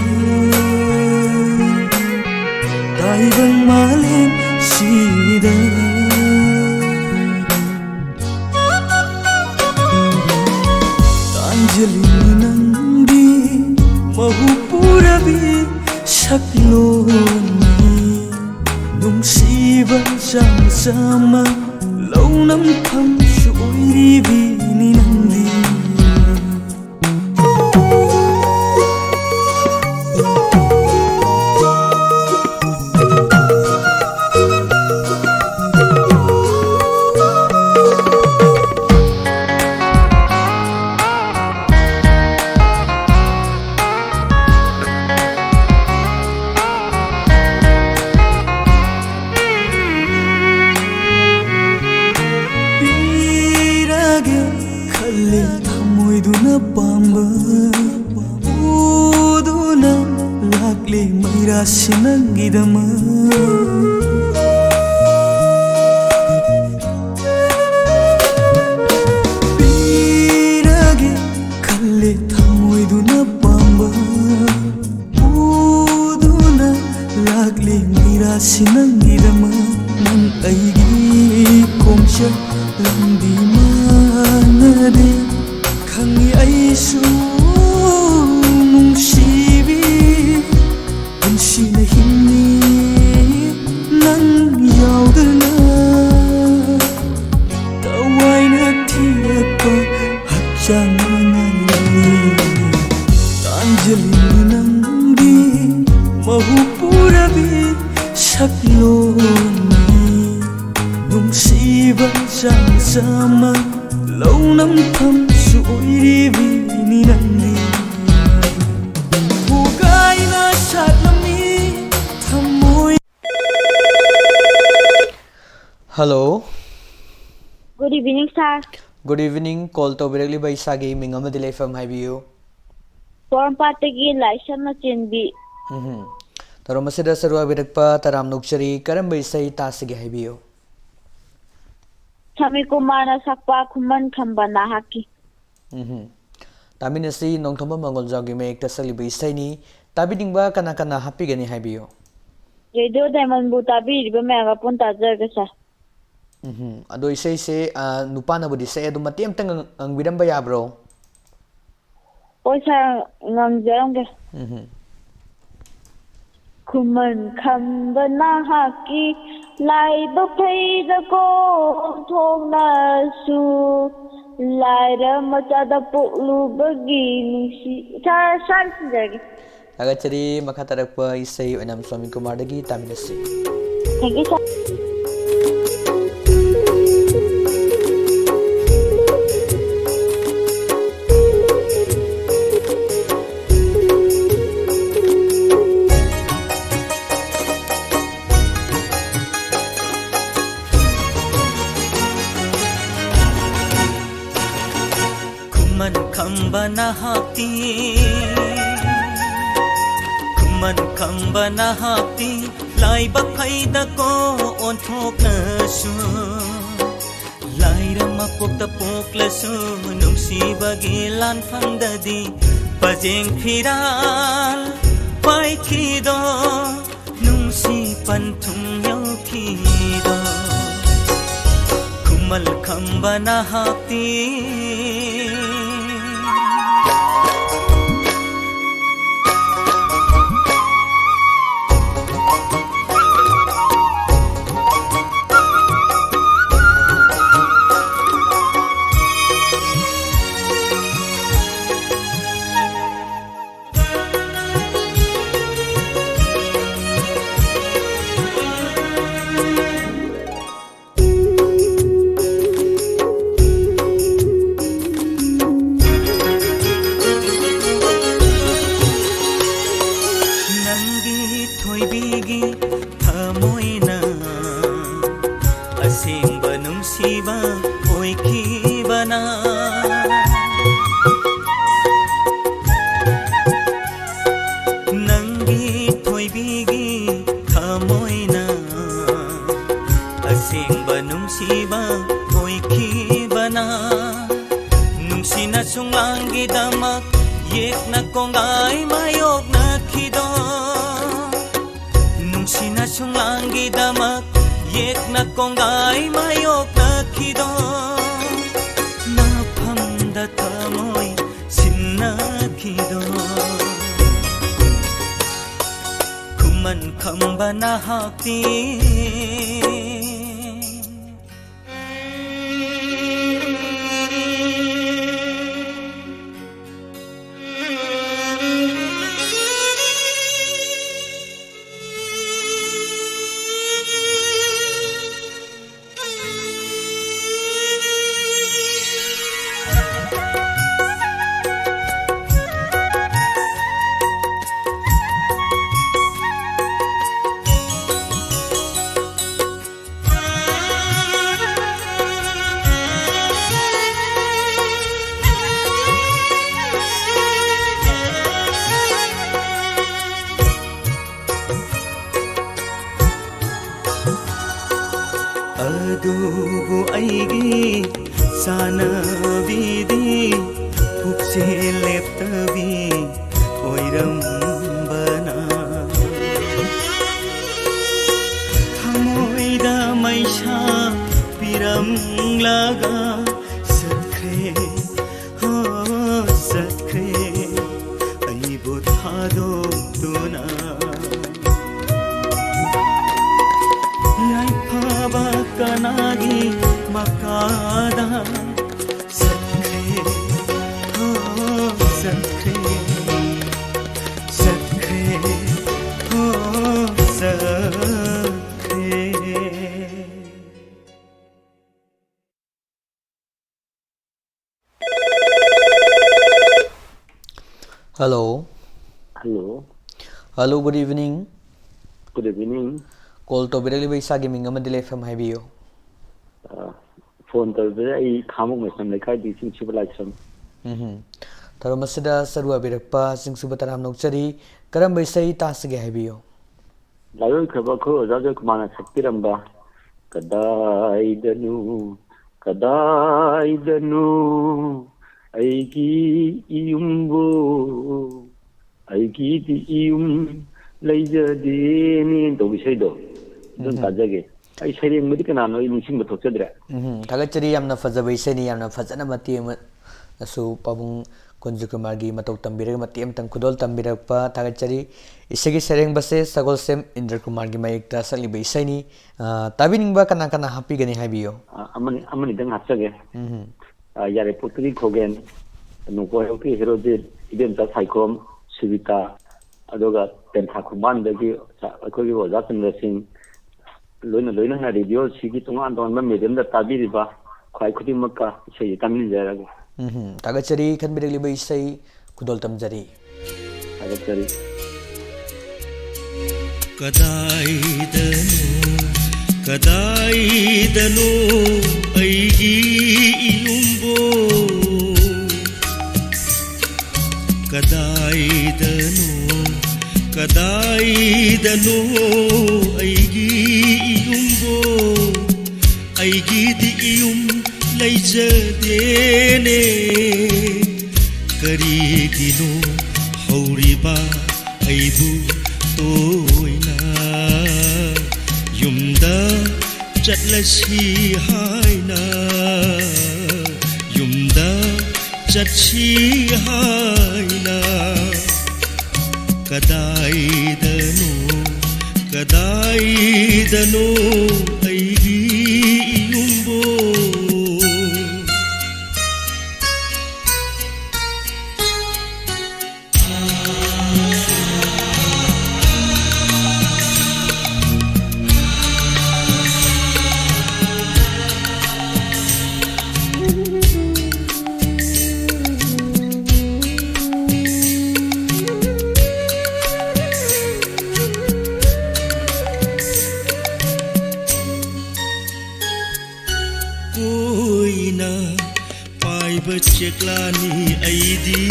ꯇꯥꯏꯕꯪ ꯃꯥꯂꯦꯝꯁꯤꯗ꯫ ꯃꯍꯨꯄꯨꯔꯕꯤ ꯁꯛꯂꯣꯟꯅꯤ, ꯅꯨꯡꯁꯤꯕ ꯆꯥꯝꯃ ꯆꯥꯝꯃ ꯂꯧꯅꯝꯐꯝꯁꯨ ꯑꯣꯏꯔꯤꯕꯤꯅꯤ ꯅꯪꯗꯤ꯫ ꯄꯤꯔꯒꯦ ꯈꯜꯂꯦ ꯊꯃꯣꯏꯗꯨꯅ ꯄꯥꯝꯕ, ꯄꯨꯗꯨꯅ ꯂꯥꯛꯂꯦ ꯃꯩꯔꯥꯁꯤ ꯅꯪꯒꯤꯗꯃꯛ꯫ ꯄꯤꯔꯒꯦ ꯈꯜꯂꯦ ꯊꯃꯣꯏꯗꯨꯅ ꯄꯥꯝꯕ, ꯄꯨꯗꯨꯅ ꯂꯥꯛꯂꯤ ꯃꯩꯔꯥꯁꯤ ꯅꯪꯒꯤꯗꯃꯛ꯫ ꯅꯪ ꯑꯩꯒꯤ ꯈꯣꯡꯆꯠ ꯂꯝꯕꯤ ꯃꯥꯟꯅꯗꯦ, ꯈꯪꯉꯤ ꯑꯩꯁꯨ ꯅꯨꯡꯁꯤꯕꯤ꯫ ꯄꯨꯟꯁꯤꯅ ꯍꯤꯡꯂꯤ ꯅꯪ ꯌꯥꯎꯗꯅ, ꯊꯋꯥꯏꯅ ꯊꯤꯔꯛꯄ ꯍꯛꯆꯥꯡ ꯉꯥꯏꯔꯤ꯫ ꯇꯥꯟꯖꯂꯤ ꯅꯪꯒꯤ ꯃꯍꯨꯄꯨꯔꯕꯤ ꯁꯛꯂꯣꯟꯅꯤ, ꯅꯨꯡꯁꯤꯕ ꯆꯥꯝꯃ ꯆꯥꯝꯃ ꯂꯧꯅꯝꯐꯝꯁꯨ ꯑꯣꯏꯔꯤꯕꯤꯅꯤ ꯅꯪꯗꯤ꯫ ꯊꯨꯒꯥꯏꯅ ꯁꯥꯠꯂꯝꯃꯤ ꯊꯃꯣꯏ꯫ Hello꯫ Good evening, sir꯫ Good evening꯫ Call ꯇꯧꯕꯤꯔꯛꯂꯤꯕ ꯏꯁꯥꯒꯤ ꯃꯤꯡ ꯑꯃꯗꯤ ꯂꯩꯐꯝ ꯍꯥꯏꯕꯤꯌꯨ꯫ ꯄꯣꯔꯣꯝꯄꯥꯠꯇꯒꯤ ꯂꯥꯏꯁ꯭ꯔꯝ ꯃꯆꯦꯟꯕꯤ꯫ ꯎꯝꯍꯨꯝ꯫ ꯊꯧꯔꯝ ꯑꯁꯤꯗ ꯁꯔꯨꯛ ꯌꯥꯕꯤꯔꯛꯄ ꯇꯔꯥꯝꯅ ꯑꯣꯛꯆꯔꯤ꯫ ꯀꯔꯝꯕ ꯏꯁꯩ ꯇꯥꯁꯤꯒꯦ ꯍꯥꯏꯕꯤꯌꯨ꯫ ꯁꯃꯤ ꯀꯨꯃꯥꯔꯅ ꯁꯛꯄ ꯈꯨꯃꯟ ꯈꯝꯕ ꯅꯍꯥꯛꯀꯤ꯫ ꯎꯝꯍꯨꯝ꯫ ꯇꯥꯃꯤꯟꯅꯁꯤ, ꯅꯣꯡꯊꯣꯝꯕꯝ ꯃꯪꯒꯣꯜꯖꯥꯎꯒꯤ ꯃꯌꯦꯛꯇ ꯁꯛꯂꯤꯕ ꯏꯁꯩꯅꯤ꯫ ꯇꯥꯕꯤꯅꯤꯡꯕ ꯀꯅꯥ ꯀꯅꯥ ꯍꯥꯞꯄꯤꯒꯅꯤ ꯍꯥꯏꯕꯤꯌꯨ꯫ ꯔꯦꯗꯤꯑꯣ ꯗꯥꯏꯃꯟꯕꯨ ꯇꯥꯕꯤꯔꯤꯕ ꯃꯌꯥꯝ ꯑꯄꯨꯟ ꯇꯥꯖꯔꯒꯦ, ꯁꯥꯔ꯫ ꯎꯝꯍꯨꯝ꯫ ꯑꯗꯣ ꯏꯁꯩꯁꯦ, ꯑ, ꯅꯨꯄꯥꯅꯕꯨꯗꯤ ꯁꯛꯑꯦ, ꯑꯗꯣ ꯃꯇꯦꯛ ꯑꯝꯇꯪ ꯉꯪ-, ꯉꯪꯕꯤꯔꯝꯕ ꯌꯥꯕ꯭ꯔꯣ? ꯍꯣꯏ ꯁꯥꯔ, ꯉꯝꯖꯔꯝꯒꯦ꯫ ꯎꯝꯍꯨꯝ꯫ ꯈꯨꯃꯟ ꯈꯝꯕ ꯅꯍꯥꯛꯀꯤ ꯂꯥꯏꯕꯛ ꯐꯩꯗꯀꯣ ꯑꯣꯟꯊꯣꯛꯅꯁꯨ꯫ ꯂꯥꯏꯔ ꯃꯆꯥꯗ ꯄꯣꯛꯂꯨꯕꯒꯤ ꯅꯨꯡꯁꯤ-, ꯁꯥꯔ, ꯁꯥꯔ, ꯁꯤꯟꯖꯔꯒꯦ꯫ ꯊꯥꯒꯠꯆꯔꯤ꯫ ꯃꯈꯥ ꯇꯥꯔꯛꯄ ꯏꯁꯩ ꯑꯣꯏꯅꯥꯝ ꯁ꯭ꯋꯥꯃꯤ ꯀꯨꯃꯥꯔꯗꯒꯤ ꯇꯥꯃꯤꯟꯅꯁꯤ꯫ Thank you, sir. ꯈꯨꯃꯟ ꯈꯝꯕ ꯅꯍꯥꯛꯇꯤ, ꯈꯨꯃꯟ ꯈꯝꯕ ꯅꯍꯥꯛꯇꯤ ꯂꯥꯏꯕꯛ ꯐꯩꯗꯀꯣ ꯑꯣꯟꯊꯣꯛꯅꯁꯨ꯫ ꯂꯥꯏꯔ ꯃꯄꯣꯛꯇ ꯄꯣꯛꯂꯁꯨ ꯅꯨꯡꯁꯤꯕꯒꯤ ꯂꯥꯟꯐꯝꯗꯗꯤ ꯄꯖꯦꯡ ꯐꯤꯔꯥꯜ ꯄꯥꯏꯈꯤꯗꯣ꯫ ꯅꯨꯡꯁꯤ ꯄꯟꯊꯨꯡ ꯌꯧꯈꯤꯗꯣ ꯈꯨꯃꯜ ꯈꯝꯕ ꯅꯍꯥꯛꯇꯤ꯫ ꯅꯪꯒꯤ ꯊꯣꯏꯕꯤꯒꯤ ꯊꯃꯣꯏꯅ ꯑꯁꯦꯡꯕ ꯅꯨꯡꯁꯤꯕ ꯑꯣꯏꯈꯤꯕꯅ꯫ ꯅꯪꯒꯤ ꯊꯣꯏꯕꯤꯒꯤ ꯊꯃꯣꯏꯅ ꯑꯁꯦꯡꯕ ꯅꯨꯡꯁꯤꯕ ꯑꯣꯏꯈꯤꯕꯅ꯫ ꯅꯨꯡꯁꯤꯅ ꯁꯨꯡꯂꯥꯡꯒꯤꯗꯃꯛ ꯌꯦꯛꯅ ꯀꯣꯡꯒꯥꯏ ꯃꯥꯌꯣꯛꯅꯈꯤꯗꯣ꯫ ꯅꯨꯡꯁꯤꯅ ꯁꯨꯡꯂꯥꯡꯒꯤꯗꯃꯛ ꯌꯦꯛꯅ ꯀꯣꯡꯒꯥꯏ ꯃꯥꯌꯣꯛꯅꯈꯤꯗꯣ꯫ ꯅꯐꯝꯗ ꯊꯃꯣꯏ ꯁꯤꯟꯅ ꯑꯝꯕꯅ ꯍꯥꯛꯇꯤ꯫ ꯑꯗꯨꯕꯨ ꯑꯩꯒꯤ ꯆꯥꯅꯕꯤꯗꯤ ꯄꯨꯛꯆꯦꯜ ꯂꯦꯞꯇꯕꯤ ꯑꯣꯏꯔꯝꯕꯅ꯫ ꯊꯃꯣꯏꯗ ꯃꯩꯁꯥ ꯄꯤꯔꯝꯂꯒ ꯆꯠꯈ꯭ꯔꯦ, ꯍꯣ, ꯆꯠꯈ꯭ꯔꯦ꯫ ꯑꯩꯕꯨ ꯊꯥꯗꯣꯛꯇꯨꯅ ꯌꯥꯏꯐꯕ ꯀꯅꯥꯒꯤ ꯃꯈꯥꯗ ꯆꯠꯈ꯭ꯔꯦ, ꯍꯣ, ꯆꯠꯈ꯭ꯔꯦ, ꯆꯠꯈ꯭ꯔꯦ, ꯍꯣ, ꯆꯠꯈ꯭ꯔꯦ꯫ Hello. Hello. Hello, good evening. Good evening. Call ꯇꯧꯕꯤꯔꯛꯂꯤꯕ ꯏꯁꯥꯒꯤ ꯃꯤꯡ ꯑꯃꯗꯤ ꯂꯩꯐꯝ ꯍꯥꯏꯕꯤꯌꯨ꯫ ꯑ, phone ꯇꯧꯕꯤꯔꯛꯂꯤꯕ ꯑꯩ ꯈꯥꯉꯕꯣꯛ ꯃꯩꯁꯝ ꯂꯩꯀꯥꯏꯗꯒꯤ ꯆꯤꯡꯁꯨꯕ ꯂꯥꯏꯁ꯭ꯔꯝ꯫ ꯎꯝꯍꯨꯝ꯫ ꯊꯧꯔꯝ ꯑꯁꯤꯗ ꯁꯔꯨꯛ ꯌꯥꯕꯤꯔꯛꯄ ꯆꯤꯡꯁꯨꯕ ꯇꯔꯥꯝꯅ ꯑꯣꯛꯆꯔꯤ꯫ ꯀꯔꯝꯕ ꯏꯁꯩ ꯇꯥꯁꯤꯒꯦ ꯍꯥꯏꯕꯤꯌꯨ? ꯂꯥꯏꯑꯣꯏꯈ꯭ꯔꯕ ꯑꯩꯈꯣꯏ ꯑꯣꯖꯥ ꯖꯣꯏꯀꯨꯃꯥꯔꯅ ꯁꯛꯄꯤꯔꯝꯕ "ꯀꯗꯥꯏꯗꯅꯣ, ꯀꯗꯥꯏꯗꯅꯣ ꯑꯩꯒꯤ ꯏꯌꯨꯝꯕꯨ, ꯑꯩꯒꯤꯗꯤ ꯏꯌꯨꯝ ꯂꯩꯖꯗꯦꯅꯦ" ꯇꯧꯕ ꯏꯁꯩꯗꯣ, ꯑꯗꯨꯝ ꯎꯝꯍꯨꯝ꯫ ꯇꯥꯖꯒꯦ꯫ ꯑꯩ ꯁꯩꯔꯦꯡꯕꯗꯤ ꯀꯅꯥꯅꯣ ꯑꯩ ꯅꯤꯡꯁꯤꯡꯕ ꯊꯣꯛꯆꯗ꯭ꯔꯦ꯫ ꯎꯝꯍꯨꯝ꯫ ꯊꯥꯒꯠꯆꯔꯤ, ꯌꯥꯝꯅ ꯐꯖꯕ ꯏꯁꯩꯅꯤ, ꯌꯥꯝꯅ ꯐꯖꯅ ꯃꯇꯦꯛ ꯑꯃꯁꯨ ꯄꯥꯕꯨꯡ ꯀꯨꯟꯖ ꯀꯨꯃꯥꯔꯒꯤ ꯃꯇꯧ ꯇꯝꯕꯤꯔꯒ ꯃꯇꯦꯛ ꯑꯃꯇꯪ ꯈꯨꯗꯣꯜ ꯇꯝꯕꯤꯔꯛꯄ ꯊꯥꯒꯠꯆꯔꯤ꯫ ꯏꯁꯩꯒꯤ ꯁꯩꯔꯦꯡꯕꯁꯦ ꯁꯒꯣꯜꯁꯦꯝ ꯏꯟꯗ꯭ꯔ ꯀꯨꯃꯥꯔꯒꯤ ꯃꯌꯦꯛꯇ ꯁꯛꯂꯤꯕ ꯏꯁꯩꯅꯤ꯫ ꯑ, ꯇꯥꯕꯤꯅꯤꯡꯕ ꯀꯅꯥ ꯀꯅꯥ ꯍꯥꯞꯄꯤꯒꯅꯤ ꯍꯥꯏꯕꯤꯌꯨ꯫ ꯑ, ꯑꯃꯅꯤ, ꯑꯃꯅꯤꯗꯪ ꯍꯥꯞꯆꯒꯦ꯫ ꯎꯝ꯫ ꯑ, ꯌꯥꯏꯔꯤꯄꯣꯛꯇꯒꯤ ꯈꯣꯒꯦꯟ, ꯅꯣꯡꯄꯣꯛ ꯍꯦꯔꯣꯛꯀꯤ ꯍꯦꯔꯣꯖꯤꯠ, ꯏꯕꯦꯝꯆꯥ ꯁꯥꯏꯈꯣꯝ, ꯁꯨꯕꯤꯇꯥ, ꯑꯗꯨꯒ ꯇꯦꯟꯊꯥ ꯈꯣꯡꯕꯥꯟꯗꯒꯤ ꯑꯩꯈꯣꯏꯒꯤ ꯑꯣꯖꯥ ꯆꯟꯗ꯭ꯔ ꯁꯤꯡ, ꯂꯣꯏꯅ ꯂꯣꯏꯅꯅ ꯔꯦꯗꯤꯑꯣꯁꯤꯒꯤ ꯇꯣꯉꯥꯟ ꯇꯣꯉꯥꯟꯕ ꯃꯦꯗꯤꯌꯝꯗ ꯇꯥꯕꯤꯔꯤꯕ ꯈ꯭ꯋꯥꯏ ꯈꯨꯗꯤꯡꯃꯛꯀ ꯏꯁꯩꯁꯦ ꯇꯥꯃꯤꯟꯖꯔꯒꯦ꯫ ꯎꯝ, ꯊꯥꯒꯠꯆꯔꯤ ꯈꯟꯕꯤꯔꯛꯂꯤꯕ ꯏꯁꯩ ꯈꯨꯗꯣꯜ ꯇꯝꯖꯔꯤ꯫ ꯊꯥꯒꯠꯆꯔꯤ꯫ ꯀꯗꯥꯏꯗꯅꯣ, ꯀꯗꯥꯏꯗꯅꯣ ꯑꯩꯒꯤ ꯏꯌꯨꯝꯕꯣ? ꯀꯗꯥꯏꯗꯅꯣ, ꯀꯗꯥꯏꯗꯅꯣ ꯑꯩꯒꯤ ꯏꯌꯨꯝꯕꯣ? ꯑꯩꯒꯤꯗꯤ ꯏꯌꯨꯝ ꯂꯩꯖꯗꯦꯅꯦ꯫ ꯀꯔꯤꯒꯤꯅꯣ ꯍꯧꯔꯤꯕ ꯑꯩꯕꯨ ꯇꯣꯏꯅ ꯌꯨꯝꯗ ꯆꯠꯂꯁꯤ ꯍꯥꯏꯅ, ꯌꯨꯝꯗ ꯆꯠꯁꯤ ꯍꯥꯏꯅ? ꯀꯗꯥꯏꯗꯅꯣ, ꯀꯗꯥꯏꯗꯅꯣ ꯑꯩꯒꯤ ꯏꯌꯨꯝꯕꯣ? ꯀꯣꯏꯅ ꯄꯥꯏꯕ ꯆꯦꯛꯂꯥꯅꯤ ꯑꯩꯗꯤ,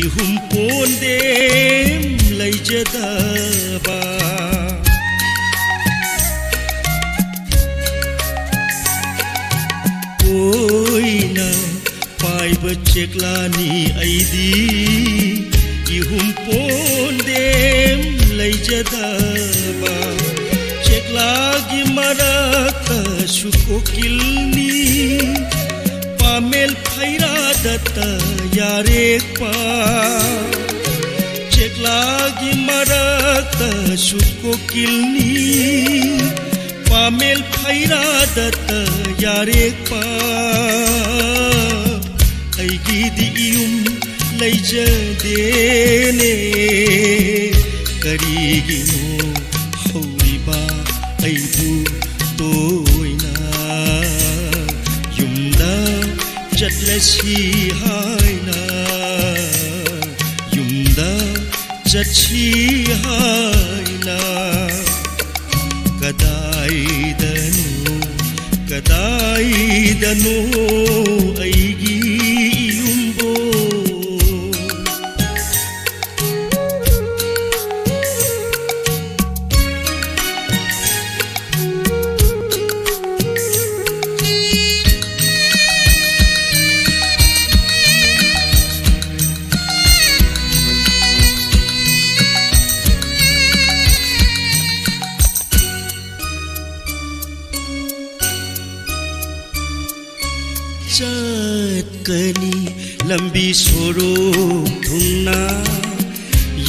ꯏꯍꯨꯝ ꯄꯣꯟꯗꯦꯝ ꯂꯩꯖꯗꯕ꯫ ꯀꯣꯏꯅ ꯄꯥꯏꯕ ꯆꯦꯛꯂꯥꯅꯤ ꯑꯩꯗꯤ, ꯏꯍꯨꯝ ꯄꯣꯟꯗꯦꯝ ꯂꯩꯖꯗꯕ꯫ ꯆꯦꯛꯂꯥꯒꯤ ꯃꯔꯛꯇꯁꯨ ꯀꯣꯀꯤꯜꯅꯤ, ꯄꯥꯃꯦꯜ ꯐꯩꯔꯥꯗꯇ ꯌꯥꯔꯦꯛꯄ, ꯆꯦꯛꯂꯥꯒꯤ ꯃꯔꯛꯇꯁꯨ ꯀꯣꯀꯤꯜꯅꯤ꯫ ꯄꯥꯃꯦꯜ ꯐꯩꯔꯥꯗꯇ ꯌꯥꯔꯦꯛꯄ, ꯑꯩꯒꯤꯗꯤ ꯏꯌꯨꯝ ꯂꯩꯖꯗꯦꯅꯦ꯫ ꯀꯔꯤꯒꯤꯅꯣ ꯍꯧꯔꯤꯕ ꯑꯩꯕꯨ ꯇꯣꯏꯅ ꯌꯨꯝꯗ ꯆꯠꯂꯁꯤ ꯍꯥꯏꯅ, ꯌꯨꯝꯗ ꯆꯠꯁꯤ ꯍꯥꯏꯅ? ꯀꯗꯥꯏꯗꯅꯣ, ꯀꯗꯥꯏꯗꯅꯣ ꯑꯩꯒꯤ ꯌꯨꯝꯕꯣ? ꯆꯠꯀꯅꯤ ꯂꯝꯕꯤ ꯁꯣꯔꯣꯛ ꯊꯨꯡꯅ,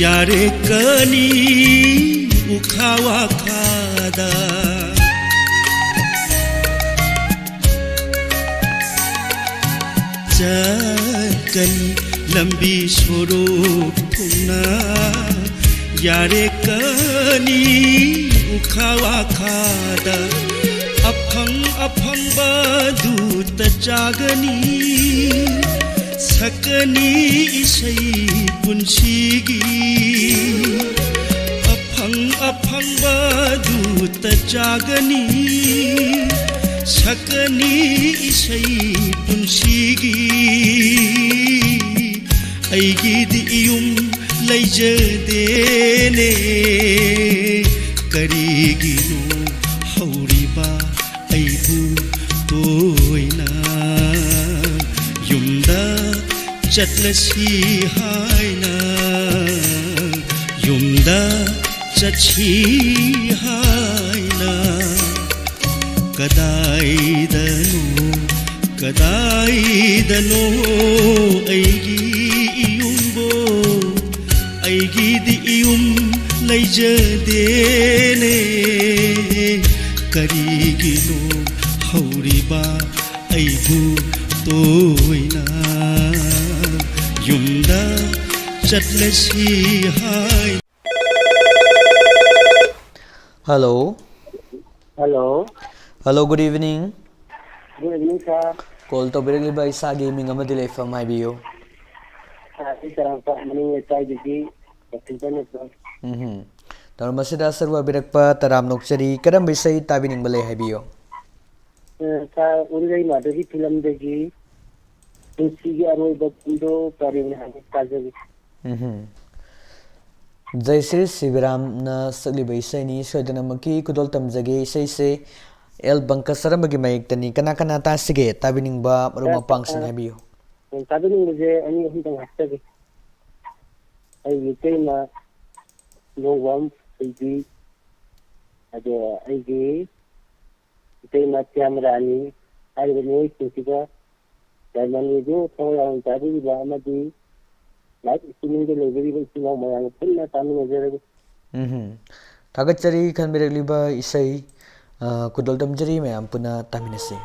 ꯌꯥꯔꯦꯀꯅꯤ ꯎꯈꯥ ꯋꯥꯈꯥꯗ꯫ ꯆꯠꯀꯅꯤ ꯂꯝꯕꯤ ꯁꯣꯔꯣꯛ ꯊꯨꯡꯅ, ꯌꯥꯔꯦꯀꯅꯤ ꯎꯈꯥ ꯋꯥꯈꯥꯗ꯫ ꯑꯐꯪ ꯑꯐꯪꯕꯗꯨꯇ ꯆꯥꯒꯅꯤ, ꯁꯛꯀꯅꯤ ꯏꯁꯩ ꯄꯨꯟꯁꯤꯒꯤ꯫ ꯑꯐꯪ ꯑꯐꯪꯕꯗꯨꯇ ꯆꯥꯒꯅꯤ, ꯁꯛꯀꯅꯤ ꯏꯁꯩ ꯄꯨꯟꯁꯤꯒꯤ꯫ ꯑꯩꯒꯤꯗꯤ ꯏꯌꯨꯝ ꯂꯩꯖꯗꯦꯅꯦ꯫ ꯀꯔꯤꯒꯤꯅꯣ ꯍꯧꯔꯤꯕ ꯑꯩꯕꯨ ꯇꯣꯏꯅ ꯌꯨꯝꯗ ꯆꯠꯂꯁꯤ ꯍꯥꯏꯅ, ꯌꯨꯝꯗ ꯆꯠꯁꯤ ꯍꯥꯏꯅ? ꯀꯗꯥꯏꯗꯅꯣ, ꯀꯗꯥꯏꯗꯅꯣ ꯑꯩꯒꯤ ꯏꯌꯨꯝꯕꯣ, ꯑꯩꯒꯤꯗꯤ ꯏꯌꯨꯝ ꯂꯩꯖꯗꯦꯅꯦ꯫ ꯀꯔꯤꯒꯤꯅꯣ ꯍꯧꯔꯤꯕ ꯑꯩꯕꯨ ꯇꯣꯏꯅ ꯌꯨꯝꯗ ꯆꯠꯂꯁꯤ ꯍꯥꯏ? Hello. Hello. Hello, good evening. Good evening, sir. Call ꯇꯧꯕꯤꯔꯛꯂꯤꯕ ꯏꯁꯥꯒꯤ ꯃꯤꯡ ꯑꯃꯗꯤ ꯂꯩꯐꯝ ꯍꯥꯏꯕꯤꯌꯨ꯫ ꯑ, ꯑꯩ ꯆꯔꯥꯡꯄꯥꯠ ꯃꯅꯤꯡ ꯂꯩꯀꯥꯏꯗꯒꯤ ꯋꯥꯁꯤꯡꯇꯟ ꯅꯠꯇ꯭ꯔꯣ? ꯎꯝꯍꯨꯝ꯫ ꯊꯧꯔꯝ ꯑꯁꯤꯗ ꯁꯔꯨꯛ ꯌꯥꯕꯤꯔꯛꯄ ꯇꯔꯥꯝꯅ ꯑꯣꯛꯆꯔꯤ꯫ ꯀꯔꯝꯕ ꯏꯁꯩ ꯇꯥꯕꯤꯅꯤꯡꯕ ꯂꯩ ꯍꯥꯏꯕꯤꯌꯨ꯫ ꯑ, sir, ꯎꯔꯤꯔꯩ ꯃꯥꯙꯕꯤ ꯐꯤꯂꯝꯗꯒꯤ ꯄꯨꯟꯁꯤꯒꯤ ꯑꯔꯣꯏꯕ ꯄꯨꯡꯗꯣ ꯄꯔꯦꯡ ꯍꯥꯏꯕ ꯇꯥꯖꯒꯦ꯫ ꯎꯝꯍꯨꯝ꯫ ꯖꯩꯁ꯭ꯔꯤ ꯁꯤꯕꯤꯔꯥꯝꯅ ꯁꯛꯂꯤꯕ ꯏꯁꯩꯅꯤ, ꯁꯣꯏꯗꯅꯃꯛꯀꯤ ꯈꯨꯗꯣꯜ ꯇꯝꯖꯒꯦ꯫ ꯏꯁꯩꯁꯦ ꯑꯦꯜ ꯕꯪꯀ ꯁꯔꯃꯒꯤ ꯃꯌꯦꯛꯇꯅꯤ꯫ ꯀꯅꯥ ꯀꯅꯥ ꯇꯥꯁꯤꯒꯦ ꯇꯥꯕꯤꯅꯤꯡꯕ ꯃꯔꯨꯞ ꯃꯄꯥꯡꯁꯤꯡ ꯍꯥꯏꯕꯤꯌꯨ꯫ ꯇꯥꯕꯤꯅꯤꯡꯕꯁꯦ ꯑꯅꯤ ꯑꯍꯨꯝꯇꯪ ꯍꯥꯞꯆꯒꯦ꯫ ꯑꯩꯒꯤ ꯏꯇꯩꯃ ꯂꯣꯡꯕꯝ ꯊꯣꯏꯕꯤ, ꯑꯗꯣ ꯑꯩꯒꯤ ꯏꯇꯩꯃ ꯁ꯭ꯌꯥꯝꯔꯥꯅꯤ ꯍꯥꯏꯔꯤꯕ ꯃꯤꯑꯣꯏꯁꯤꯡꯁꯤꯒ ꯗꯥꯏꯃꯟ ꯔꯦꯗꯤꯑꯣ ꯊꯋꯥꯏ ꯌꯥꯎꯅ ꯇꯥꯕꯤꯔꯤꯕ ꯑꯃꯗꯤ live streaming ꯗ ꯂꯩꯕꯤꯔꯤꯕ ꯏꯆꯤꯜ ꯏꯅꯥꯎ ꯃꯌꯥꯝꯒ ꯄꯨꯟꯅ ꯇꯥꯃꯤꯟꯅꯖꯔꯒꯦ꯫ ꯎꯝꯍꯨꯝ꯫ ꯊꯥꯒꯠꯆꯔꯤ ꯈꯟꯕꯤꯔꯛꯂꯤꯕ ꯏꯁꯩ, ꯑ, ꯈꯨꯗꯣꯜ ꯇꯝꯖꯔꯤ, ꯃꯌꯥꯝ ꯄꯨꯟꯅ ꯇꯥꯃꯤꯟꯅꯁꯤ꯫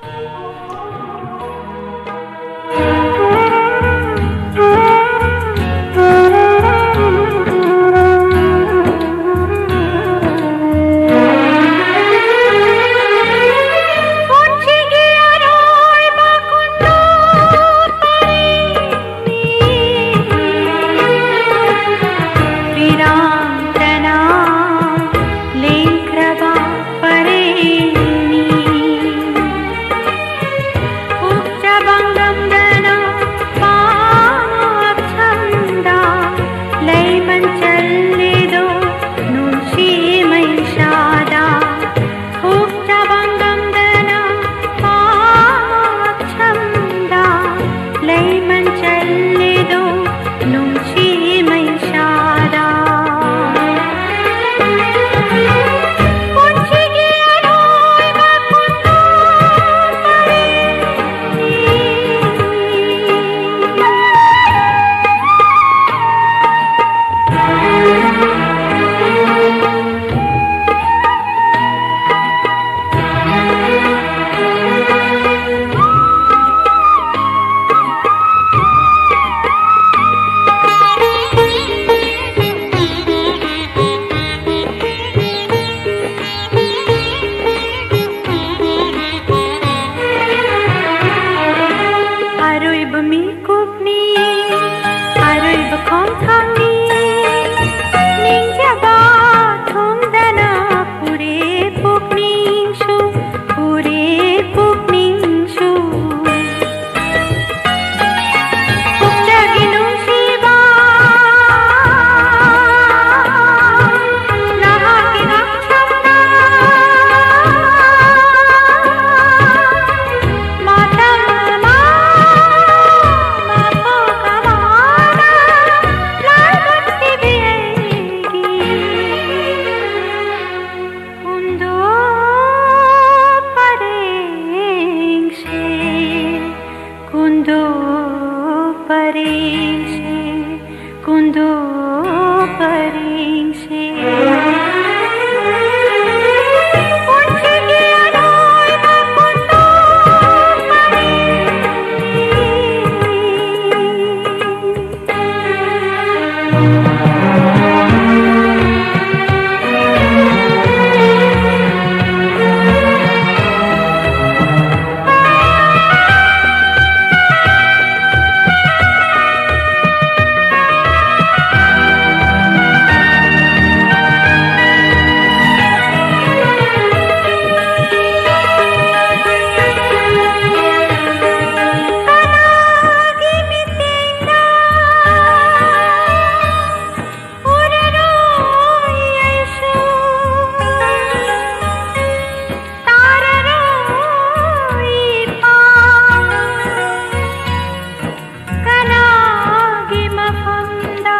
ꯀꯅꯥꯒꯤ ꯃꯐꯝꯗ,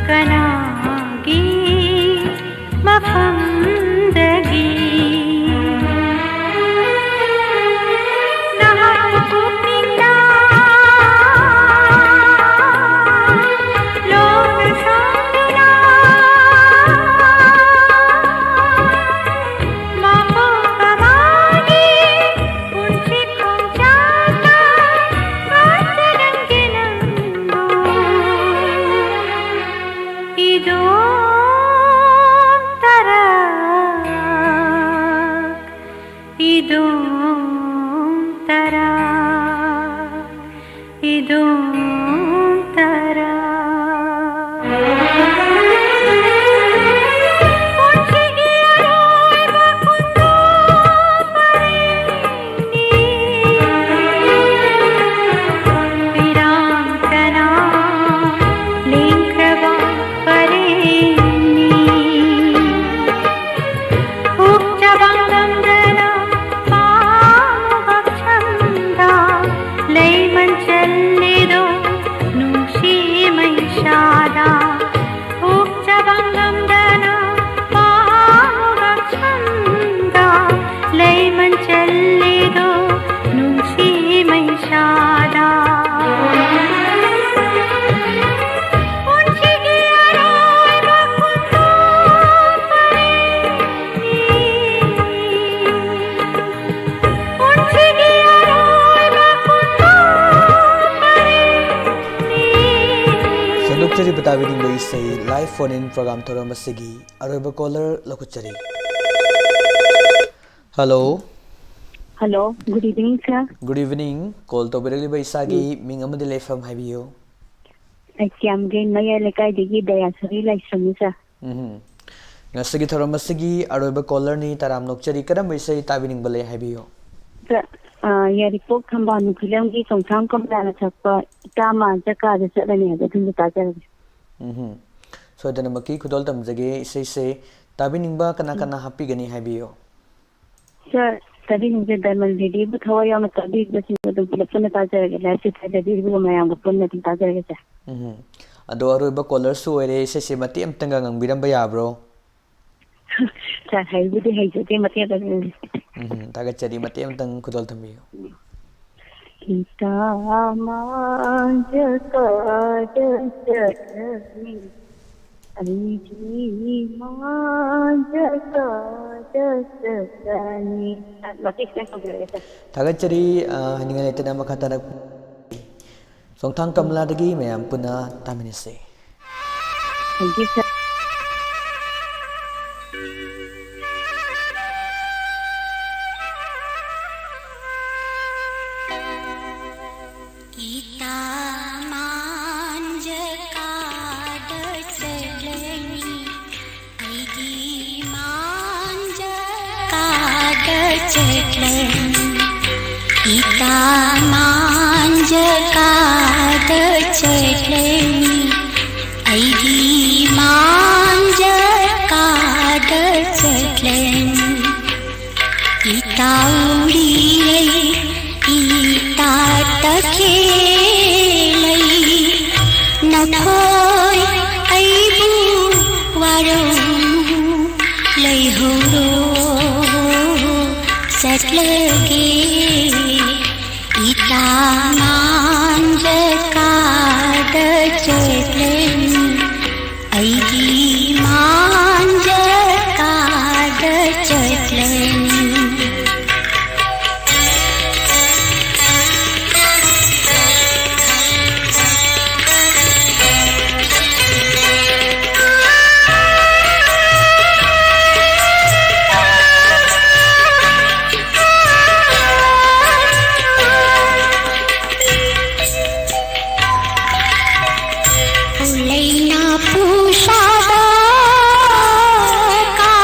ꯀꯅꯥꯒꯤ ꯃꯐꯝꯗꯒꯤ ꯅꯍꯥꯛꯄꯨ ꯄꯨꯛꯅꯤꯡꯗ ꯂꯣꯛꯅ ꯁꯥꯗꯨꯅ ꯃꯄꯣꯛ ꯑꯃꯒꯤ ꯄꯨꯟꯁꯤ ꯈꯣꯡꯆꯠꯇ ꯀꯠꯆꯔꯝꯒꯦ ꯅꯪꯕꯨ ꯏꯗꯣꯝ ꯇꯔꯛ, ꯏꯗꯣꯝ ꯇꯔꯛ, ꯏꯗꯣꯝ ꯇꯔꯛ꯫ ꯄꯨꯟꯁꯤꯒꯤ ꯑꯔꯣꯏꯕ ꯈꯣꯡꯗꯣꯝ ꯄꯔꯦꯡꯅꯤ꯫ ꯄꯤꯔꯥꯡ ꯆꯅꯥ ꯂꯦꯡꯈ꯭ꯔꯕ ꯄꯔꯦꯡꯅꯤ꯫ ꯎꯛꯆꯕ ꯉꯝꯗꯅ ꯄꯥꯝꯃꯨꯕ ꯆꯟꯗ ꯂꯩꯃꯟ ꯆꯜꯂꯤꯗꯣ ꯅꯨꯡꯁꯤ ꯃꯩꯁꯥꯗ꯫ ꯎꯛꯆꯕ ꯉꯝꯗꯅ ꯄꯥꯝꯃꯨꯕ ꯆꯟꯗ ꯂꯩꯃꯟ ꯆꯜꯂꯤꯗꯣ ꯅꯨꯡꯁꯤ ꯃꯩꯁꯥꯗ꯫ ꯂꯧꯊꯣꯛꯆꯔꯤꯕ ꯇꯥꯕꯤꯅꯤꯡꯕ ꯏꯁꯩ live phone in program ꯊꯧꯔꯝ ꯑꯁꯤꯒꯤ ꯑꯔꯣꯏꯕ caller ꯂꯧꯈꯠꯆꯔꯤ꯫ Hello꯫ Hello, good evening, sir. Good evening꯫ Call ꯇꯧꯕꯤꯔꯛꯂꯤꯕ ꯏꯁꯥꯒꯤ ꯃꯤꯡ ꯑꯃꯗꯤ ꯂꯩꯐꯝ ꯍꯥꯏꯕꯤꯌꯨ꯫ ꯑꯩ ꯀ꯭ꯌꯥꯝꯒꯩ ꯃꯌꯥꯏ ꯂꯩꯀꯥꯏꯗꯒꯤ ꯗꯌꯥꯁꯣꯔꯤ ꯂꯥꯏꯁ꯭ꯔꯝꯅꯤ, sir꯫ ꯎꯝ꯫ ꯉꯁꯤꯒꯤ ꯊꯧꯔꯝ ꯑꯁꯤꯒꯤ ꯑꯔꯣꯏꯕ caller ꯅꯤ, ꯇꯔꯥꯝꯅ ꯑꯣꯛꯆꯔꯤ꯫ ꯀꯔꯝꯕ ꯏꯁꯩ ꯇꯥꯕꯤꯅꯤꯡꯕ ꯂꯩ ꯍꯥꯏꯕꯤꯌꯨ꯫ Sir, ꯑ, ꯌꯥꯏꯔꯤꯄꯣꯛ ꯊꯝꯕꯥꯜ film ꯒꯤ ꯆꯣꯡꯊꯥꯝ ꯀꯃꯂꯥꯅ ꯁꯛꯄ ꯏꯇꯥ ꯃꯥꯟꯖ ꯀꯥꯗ ꯆꯠꯂꯅꯤ ꯍꯥꯏꯕ ꯑꯗꯨꯝꯕ ꯇꯥꯖꯔꯒꯦ꯫ ꯎꯝ꯫ ꯁꯣꯏꯗꯅꯃꯛꯀꯤ ꯈꯨꯗꯣꯜ ꯇꯝꯖꯒꯦ꯫ ꯏꯁꯩꯁꯦ ꯇꯥꯕꯤꯅꯤꯡꯕ ꯀꯅꯥ ꯀꯅꯥ ꯍꯥꯞꯄꯤꯒꯅꯤ ꯍꯥꯏꯕꯤꯌꯨ꯫ Sir, ꯇꯥꯕꯤꯅꯤꯡꯕꯁꯦ Diamond Lady ꯕꯨ ꯊꯋꯥꯏ ꯌꯥꯎꯅ ꯇꯥꯕꯤꯕꯁꯤꯡꯗꯣ ꯑꯗꯨꯝ ꯄꯨꯂꯞ ꯄꯨꯟꯅ ꯇꯥꯖꯔꯒꯦ꯫ Live ꯁꯦ ꯊꯥꯖꯕꯤꯔꯤꯕ ꯃꯌꯥꯝꯒ ꯄꯨꯟꯅ ꯑꯗꯨꯝ ꯇꯥꯖꯔꯒꯦ, sir꯫ ꯎꯝ꯫ ꯑꯗꯣ ꯑꯔꯣꯏꯕ caller ꯁꯨ ꯑꯣꯏꯔꯦ, ꯏꯁꯩꯁꯦ ꯃꯇꯦꯛ ꯑꯃꯇꯪꯒ ꯉꯪꯕꯤꯔꯝꯕ ꯌꯥꯕ꯭ꯔꯣ? Sir, ꯍꯩꯕꯨꯗꯤ ꯍꯩꯖꯗꯦ, ꯃꯇꯦꯛ ꯑꯃ꯫ ꯎꯝ, ꯊꯥꯒꯠꯆꯔꯤ꯫ ꯃꯇꯦꯛ ꯑꯃꯇꯪ ꯈꯨꯗꯣꯜ ꯇꯝꯕꯤꯌꯨ꯫ ꯏꯇꯥ ꯃꯥꯟꯖ ꯀꯥꯗ ꯆꯠꯂꯅꯤ, ꯑꯩꯒꯤ ꯃꯥꯟꯖ ꯀꯥꯗ ꯆꯠꯂꯅꯤ꯫ ꯃꯇꯦꯛ ꯈꯤꯇꯪ ꯇꯧꯖꯔꯛꯑꯦ, sir꯫ ꯊꯥꯒꯠꯆꯔꯤ꯫ ꯑ, ꯍꯥꯏꯅꯤꯡꯉꯥꯏ ꯂꯩꯇꯅ ꯃꯈꯥ ꯇꯥꯔꯛ ꯆꯣꯡꯊꯥꯝ ꯀꯃꯂꯥꯗꯒꯤ ꯃꯌꯥꯝ ꯄꯨꯟꯅ ꯇꯥꯃꯤꯟꯅꯁꯤ꯫ Thank you, sir꯫ ꯏꯇꯥ ꯃꯥꯟꯖ ꯀꯥꯗ ꯆꯠꯂꯅꯤ, ꯑꯩꯒꯤ ꯃꯥꯟꯖ ꯀꯥꯗ ꯆꯠꯂꯅꯤ꯫ ꯏꯇꯥ ꯃꯥꯟꯖ ꯀꯥꯗ ꯆꯠꯂꯅꯤ, ꯑꯩꯒꯤ ꯃꯥꯟꯖ ꯀꯥꯗ ꯆꯠꯂꯅꯤ꯫ ꯏꯇꯥꯎꯔꯤ ꯂꯩ, ꯏꯇꯥ ꯇꯈꯦꯜ ꯂꯩ, ꯅꯈꯣꯏ ꯑꯩꯕꯨ ꯋꯥꯔꯧꯅꯨ, ꯂꯩꯍꯧꯔꯣ, ꯆꯠꯂꯒꯦ꯫ ꯏꯇꯥ ꯃꯥꯟꯖ ꯀꯥꯗ ꯆꯠꯂꯅꯤ, ꯑꯩꯒꯤ ꯃꯥꯟꯖ ꯀꯥꯗ ꯆꯠꯂꯅꯤ꯫ ꯂꯩꯅ ꯄꯨꯁꯥꯕ ꯀꯥ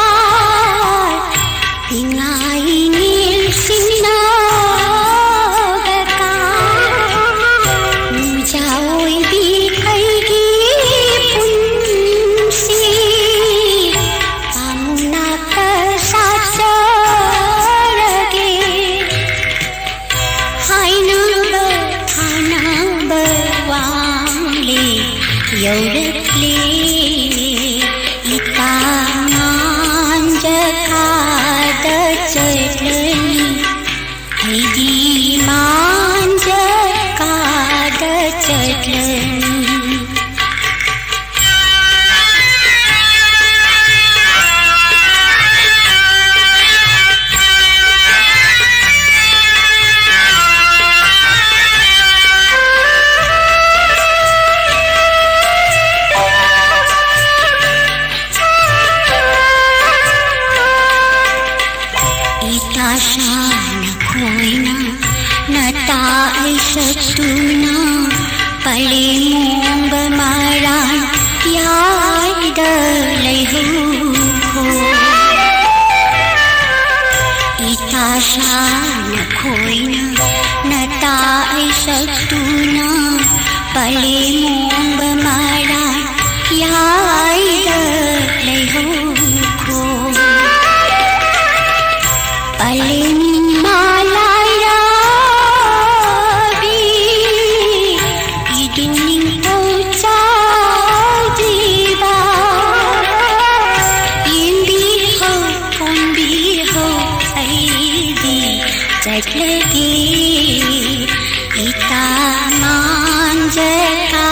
ꯏꯉꯥꯏ ꯅꯤꯜꯁꯤꯡꯅ ꯀꯥ ꯃꯨꯖꯥ ꯑꯣꯏꯕꯤ ꯑꯩꯒꯤ ꯄꯨꯟꯁꯤ ꯄꯥꯃꯨꯅꯥꯛꯇ ꯁꯥꯠꯆꯔꯒꯦ꯫ ꯍꯥꯏꯅꯕ ꯊꯥꯅꯕ ꯋꯥꯡꯂꯤ ꯌꯧꯔꯛꯂꯤ꯫ ꯏꯇꯥ ꯃꯥꯟꯖ ꯀꯥꯗ ꯆꯠꯂꯅꯤ꯫ ꯑꯩꯒꯤ ꯃꯥꯟꯖ ꯀꯥꯗ ꯆꯠꯂꯅꯤ꯫ ꯏꯇꯥ ꯁꯥꯅ ꯈꯣꯏꯅ ꯅꯇꯥ ꯑꯩ ꯁꯛꯇꯨꯅ ꯄꯂꯦꯝ ꯃꯣꯡꯕ ꯃꯔꯥꯟ ꯌꯥꯏꯗ ꯂꯩꯍꯧꯈꯣ꯫ ꯏꯇꯥ ꯁꯥꯅ ꯈꯣꯏꯅ ꯅꯇꯥ ꯑꯩ ꯁꯛꯇꯨꯅ ꯄꯂꯦꯝ ꯃꯣꯡꯕ ꯃꯔꯥꯟ ꯌꯥꯏꯗ ꯂꯩꯍꯧꯈꯣ꯫ ꯄꯂꯦꯝ ꯃꯥꯂꯥꯏꯔꯥꯕꯤ ꯏꯗꯨ ꯅꯤꯡꯊꯧ ꯆꯥꯎꯗ꯭ꯔꯤꯕ ꯌꯦꯡꯕꯤꯍꯧ ꯀꯣꯟꯕꯤꯍꯧ ꯑꯩꯗꯤ ꯆꯠꯂꯒꯦ ꯏꯇꯥ ꯃꯥꯟꯖ ꯀꯥ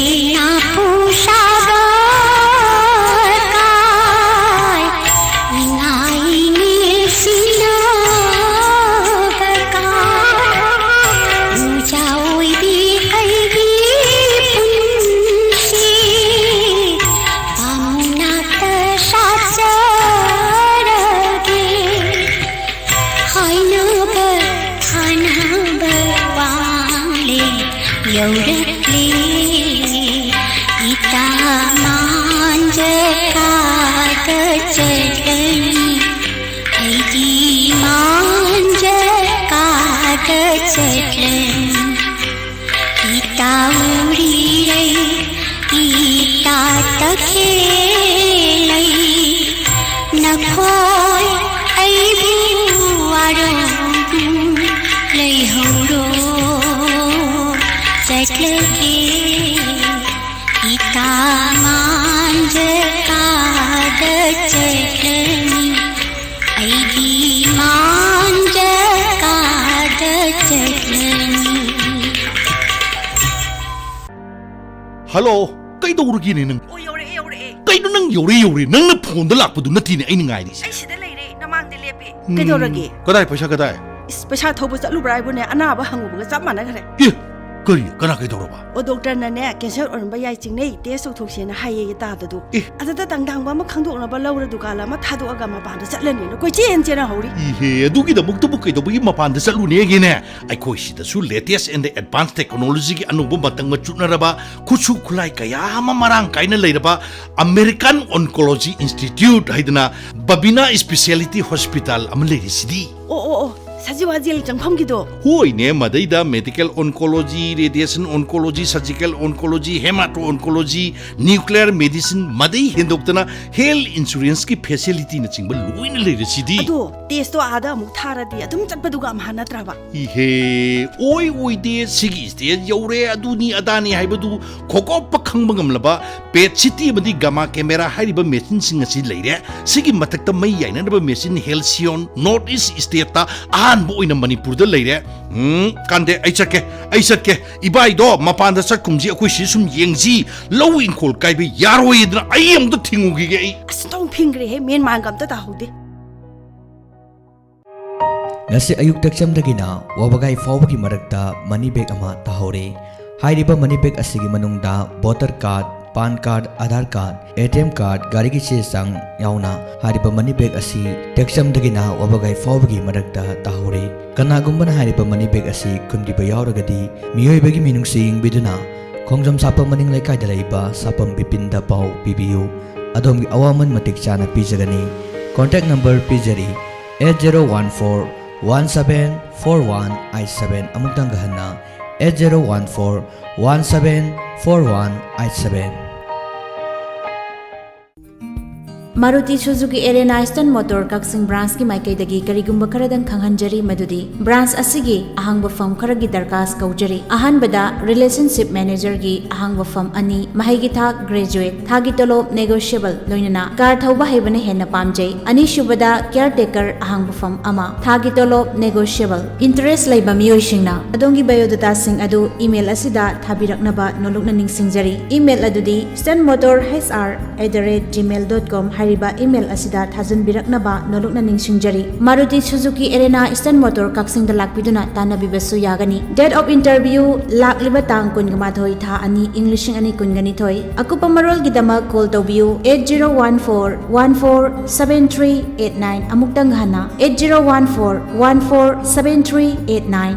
ꯅꯥꯄꯨ ꯁꯥꯕ ꯀꯥꯏ, ꯏꯉꯥꯏ ꯅꯤꯜꯁꯤꯟꯅꯕ ꯀꯥꯏ, ꯎꯖꯥ ꯑꯣꯏꯕꯤ ꯑꯩꯒꯤ ꯄꯨꯟꯁꯤ, ꯄꯥꯃꯨꯅꯥꯛꯇ ꯁꯥꯠꯆꯔꯒꯦ꯫ ꯍꯥꯏꯅꯕ ꯊꯥꯅꯕ ꯋꯥꯡꯂꯦ ꯌꯧꯔꯛꯂꯦ꯫ ꯏꯇꯥ ꯃꯥꯟꯖ ꯀꯥꯗ ꯆꯠꯂꯅꯤ, ꯑꯩꯒꯤ ꯃꯥꯟꯖ ꯀꯥꯗ ꯆꯠꯂꯅꯤ꯫ ꯏꯇꯥ ꯎꯔꯤꯔꯩ, ꯏꯇꯥ ꯇꯈꯦꯜꯂꯩ, ꯅꯈꯣꯏ ꯑꯩꯕꯨ ꯋꯥꯔꯧꯗꯨꯅ ꯂꯩꯍꯧꯔꯣ, ꯆꯠꯂꯒꯦ꯫ ꯏꯇꯥ ꯃꯥꯟꯖ ꯀꯥꯗ ꯆꯠꯂꯅꯤ, ꯑꯩꯒꯤ ꯃꯥꯟꯖ ꯀꯥꯗ ꯆꯠꯂꯅꯤ꯫ ꯍꯜꯂꯣ, ꯀꯩꯗꯧꯔꯒꯦꯅꯦ ꯅꯪ? ꯑꯣ, ꯌꯧꯔꯛꯑꯦ, ꯌꯧꯔꯛꯑꯦ꯫ ꯀꯩꯅꯣ ꯅꯪ ꯌꯧꯔꯦ, ꯌꯧꯔꯦ? ꯅꯪꯅ ꯐꯣꯟꯗ ꯂꯥꯛꯄꯗꯨ ꯅꯠꯇꯦꯅꯦ ꯑꯩꯅ ꯉꯥꯏꯔꯤꯁꯦ꯫ ꯑꯩ ꯁꯤꯗ ꯂꯩꯔꯦ, ꯅꯃꯥꯡꯗ ꯂꯦꯞꯄꯦ꯫ ꯎꯝ, ꯀꯩꯗꯧꯔꯒꯦ? ꯀꯗꯥꯏ ꯄꯩꯁꯥ ꯀꯗꯥꯏ? ꯏꯁ, ꯄꯩꯁꯥ ꯊꯧꯕ ꯆꯠꯂꯨꯕ꯭ꯔꯥ ꯍꯥꯏꯕꯨꯅꯦ, ꯑꯅꯥꯕ ꯍꯪꯉꯨꯕꯒ ꯆꯞ ꯃꯥꯟꯅꯈ꯭ꯔꯦ꯫ ꯑꯦ, ꯀꯔꯤ? ꯀꯅꯥ ꯀꯩꯗꯧꯔꯕ? ꯑꯣ, ꯗꯣꯛꯇꯔꯅꯅꯦ, ꯀꯦꯟꯁꯔ ꯑꯣꯏꯔꯝꯕ ꯌꯥꯏ, ꯆꯤꯡꯅꯩ, ꯇꯦꯁ ꯇꯧꯊꯣꯛꯁꯦꯅ ꯍꯥꯏꯌꯦ ꯇꯥꯗꯗꯣ꯫ ꯑꯦ꯫ ꯑꯗꯨꯗ ꯇꯪꯗꯥꯡꯕ ꯑꯃ ꯈꯪꯗꯣꯛꯅꯕ ꯂꯧꯔ ꯗꯨꯀꯥꯟ ꯑꯃ ꯊꯥꯗꯣꯛꯑꯒ ꯃꯄꯥꯟꯗ ꯆꯠꯂꯅꯦꯅ ꯀꯣꯏꯆꯦꯟ ꯆꯦꯟꯅ ꯍꯧꯔꯤ꯫ ꯏꯍꯦ, ꯑꯗꯨꯒꯤꯗꯃꯛꯇꯕꯨ ꯀꯩꯗꯧꯕꯒꯤ ꯃꯄꯥꯟꯗ ꯆꯠꯂꯨꯅꯦꯒꯦꯅꯦ? ꯑꯩꯈꯣꯏ ꯁꯤꯗꯁꯨ latest and advanced technologyꯒꯤ ꯑꯅꯧꯕ ꯃꯇꯝꯒ ꯆꯨꯠꯅꯔꯕ ꯈꯨꯠꯁꯨ ꯈꯨꯠꯂꯥꯏ ꯀꯌꯥ ꯑꯃ ꯃꯔꯥꯡ ꯀꯥꯏꯅ ꯂꯩꯔꯕ American Oncology Institute ꯍꯥꯏꯗꯅ ꯕꯕꯤꯅꯥ Speciality Hospital ꯑꯃ ꯂꯩꯔꯤꯁꯤꯗꯤ꯫ ꯑꯣ, ꯑꯣ, ꯑꯣ, ꯁꯖꯤꯋꯥ ꯖꯦꯜ ꯆꯪꯐꯝꯒꯤꯗꯣ? ꯍꯣꯏꯅꯦ, ꯃꯗꯩꯗ medical oncology, radiation oncology, surgical oncology, hemato-oncology, nuclear medicine, ꯃꯗꯩ ꯍꯦꯟꯗꯣꯛꯇꯅ health insuranceꯀꯤ facilityꯅꯆꯤꯡꯕ ꯂꯣꯏꯅ ꯂꯩꯔꯤꯁꯤꯗꯤ꯫ ꯑꯗꯣ ꯇꯦꯁꯇꯣ ꯑꯥꯗ ꯑꯃꯨꯛ ꯊꯥꯔꯗꯤ ꯑꯗꯨꯝ ꯆꯠꯄꯗꯨꯒ ꯑꯝꯍꯥ ꯅꯠꯇ꯭ꯔꯕ? ꯏꯍꯦ, ꯑꯣꯏ ꯑꯣꯏꯗꯦ, ꯁꯤꯒꯤ stage ꯌꯧꯔꯦ, ꯑꯗꯨꯅꯤ ꯑꯗꯥꯅꯤ ꯍꯥꯏꯕꯗꯨ ꯈꯣꯀꯣꯞꯄ ꯈꯪꯕ ꯉꯝꯂꯕ ꯄꯦꯠ ꯁꯤꯇꯤ ꯑꯃꯗꯤ ꯒꯃꯥ ꯀꯦꯃꯦꯔꯥ ꯍꯥꯏꯔꯤꯕ machineꯁꯤꯡ ꯑꯁꯤ ꯂꯩꯔꯦ꯫ ꯁꯤꯒꯤ ꯃꯊꯛꯇ ꯃꯩ ꯌꯥꯏꯅꯅꯕ machine Halcyon North East stateꯇ ꯑꯍꯥꯟꯕ ꯑꯍꯥꯟꯕ ꯑꯣꯏꯅ ꯃꯅꯤꯄꯨꯔꯗ ꯂꯩꯔꯦ꯫ ꯎꯝ, ꯀꯥꯟꯗꯦ, ꯑꯩ ꯆꯠꯀꯦ, ꯑꯩ ꯆꯠꯀꯦ꯫ ꯏꯕꯥꯏꯗꯣ ꯃꯄꯥꯟꯗ ꯆꯠꯈꯨꯝꯁꯤ, ꯑꯩꯈꯣꯏ ꯁꯤ ꯁꯨꯝ ꯌꯦꯡꯁꯤ, ꯂꯧ ꯏꯪꯈꯣꯜ ꯀꯥꯏꯕ ꯌꯥꯔꯣꯏꯗꯅ ꯑꯩ ꯑꯃꯨꯛꯇ ꯊꯤꯡꯉꯨꯈꯤꯒꯦ ꯑꯩ꯫ ꯑꯁ, ꯊꯣꯡ ꯐꯤꯡꯈ꯭ꯔꯦꯍꯦ, ꯃꯦꯟ ꯃꯥꯟꯒ ꯑꯝꯇ ꯇꯥꯍꯧꯗꯦ꯫ ꯉꯁꯤ ꯑꯌꯨꯛ ꯇꯦꯛꯆꯝꯗꯒꯤꯅ ꯋꯥꯕꯒꯥꯏ ꯐꯥꯎꯕꯒꯤ ꯃꯔꯛꯇ ꯃꯅꯤ ꯕꯦꯒ ꯑꯃ ꯇꯥꯍꯧꯔꯦ꯫ ꯍꯥꯏꯔꯤꯕ ꯃꯅꯤ ꯕꯦꯒ ꯑꯁꯤꯒꯤ ꯃꯅꯨꯡꯗ voter card, PAN card, Aadhaar card, A T M card, ꯒꯥꯔꯤꯒꯤ ꯆꯦ ꯆꯥꯡ ꯌꯥꯎꯅ ꯍꯥꯏꯔꯤꯕ ꯃꯅꯤ ꯕꯦꯒ ꯑꯁꯤ ꯇꯦꯛꯆꯝꯗꯒꯤꯅ ꯋꯥꯕꯒꯥꯏ ꯐꯥꯎꯕꯒꯤ ꯃꯔꯛꯇ ꯇꯥꯍꯧꯔꯦ꯫ ꯀꯅꯥꯒꯨꯝꯕꯅ ꯍꯥꯏꯔꯤꯕ ꯃꯅꯤ ꯕꯦꯒ ꯑꯁꯤ ꯈꯨꯟꯕꯤꯕ ꯌꯥꯎꯔꯒꯗꯤ ꯃꯤꯑꯣꯏꯕꯒꯤ ꯃꯤꯅꯨꯡꯁꯤ ꯌꯦꯡꯕꯤꯗꯨꯅ ꯈꯣꯡꯖꯣꯝ ꯁꯥꯄꯝ ꯃꯅꯤꯡ ꯂꯩꯀꯥꯏꯗ ꯂꯩꯕ ꯁꯥꯄꯝ ꯕꯤꯄꯤꯟꯗ ꯄꯥꯎ ꯄꯤꯕꯤꯌꯨ꯫ ꯑꯗꯣꯝꯒꯤ ꯑꯋꯥꯃꯟ ꯃꯇꯤꯛ ꯆꯥꯅ ꯄꯤꯖꯒꯅꯤ꯫ ꯀꯣꯟꯇꯦꯛ ꯅꯝꯕꯔ ꯄꯤꯖꯔꯤ, eight zero one four one seven four one eight seven꯫ ꯑꯃꯨꯛꯇꯪꯒ ꯍꯟꯅ, eight zero one four one seven four one eight seven꯫ Maruti Suzuki Arena Eastern Motor ꯀꯛꯆꯤꯡ branchꯀꯤ ꯃꯥꯏꯀꯩꯗꯒꯤ ꯀꯔꯤꯒꯨꯝꯕ ꯈꯔꯗꯪ ꯈꯪꯍꯟꯖꯔꯤ, ꯃꯗꯨꯗꯤ branch ꯑꯁꯤꯒꯤ ꯑꯍꯥꯡꯕ ꯐꯝ ꯈꯔꯒꯤ ꯗꯔꯀꯥꯁ ꯀꯧꯖꯔꯤ꯫ ꯑꯍꯥꯟꯕꯗ relationship managerꯒꯤ ꯑꯍꯥꯡꯕ ꯐꯝ ꯑꯅꯤ, ꯃꯍꯩꯒꯤ ꯊꯥꯛ graduate, ꯊꯥꯒꯤ ꯇꯣꯂꯣꯞ negotiable, ꯂꯣꯏꯅꯅ car ꯊꯧꯕ ꯍꯩꯕꯅ ꯍꯦꯟꯅ ꯄꯥꯝꯖꯩ꯫ ꯑꯅꯤꯁꯨꯕꯗ caretaker ꯑꯍꯥꯡꯕ ꯐꯝ ꯑꯃ, ꯊꯥꯒꯤ ꯇꯣꯂꯣꯞ negotiable꯫ Interest ꯂꯩꯕ ꯃꯤꯑꯣꯏꯁꯤꯡꯅ ꯑꯗꯣꯝꯒꯤ biodatꯥꯁꯤꯡ ꯑꯗꯨ email ꯑꯁꯤꯗ ꯊꯥꯕꯤꯔꯛꯅꯕ ꯅꯣꯂꯨꯛꯅ ꯅꯤꯡꯁꯤꯡꯖꯔꯤ꯫ Email ꯑꯗꯨꯗꯤ eastern motor H R at the rate gmail dot com ꯍꯥꯏꯔꯤꯕ email ꯑꯁꯤꯗ ꯊꯥꯖꯤꯟꯕꯤꯔꯛꯅꯕ ꯅꯣꯂꯨꯛꯅ ꯅꯤꯡꯁꯤꯡꯖꯔꯤ꯫ Maruti Suzuki Arena Eastern Motor ꯀꯛꯆꯤꯡꯗ ꯂꯥꯛꯄꯤꯗꯨꯅ ꯇꯥꯟꯅꯕꯤꯕꯁꯨ ꯌꯥꯒꯅꯤ꯫ Date of interview ꯂꯥꯛꯂꯤꯕ ꯇꯥꯡ ꯀꯨꯟꯒ ꯃꯥꯊꯣꯏ, ꯊꯥ ꯑꯅꯤ, ꯏꯪ ꯂꯤꯁꯤꯡ ꯑꯅꯤ ꯀꯨꯟꯒ ꯅꯤꯊꯣꯏ꯫ ꯑꯀꯨꯞꯄ ꯃꯔꯣꯜꯒꯤꯗꯃꯛ call ꯇꯧꯕꯤꯌꯨ eight zero one four one four seven three eight nine꯫ ꯑꯃꯨꯛꯇꯪ ꯍꯟꯅ, eight zero one four one four seven three eight nine꯫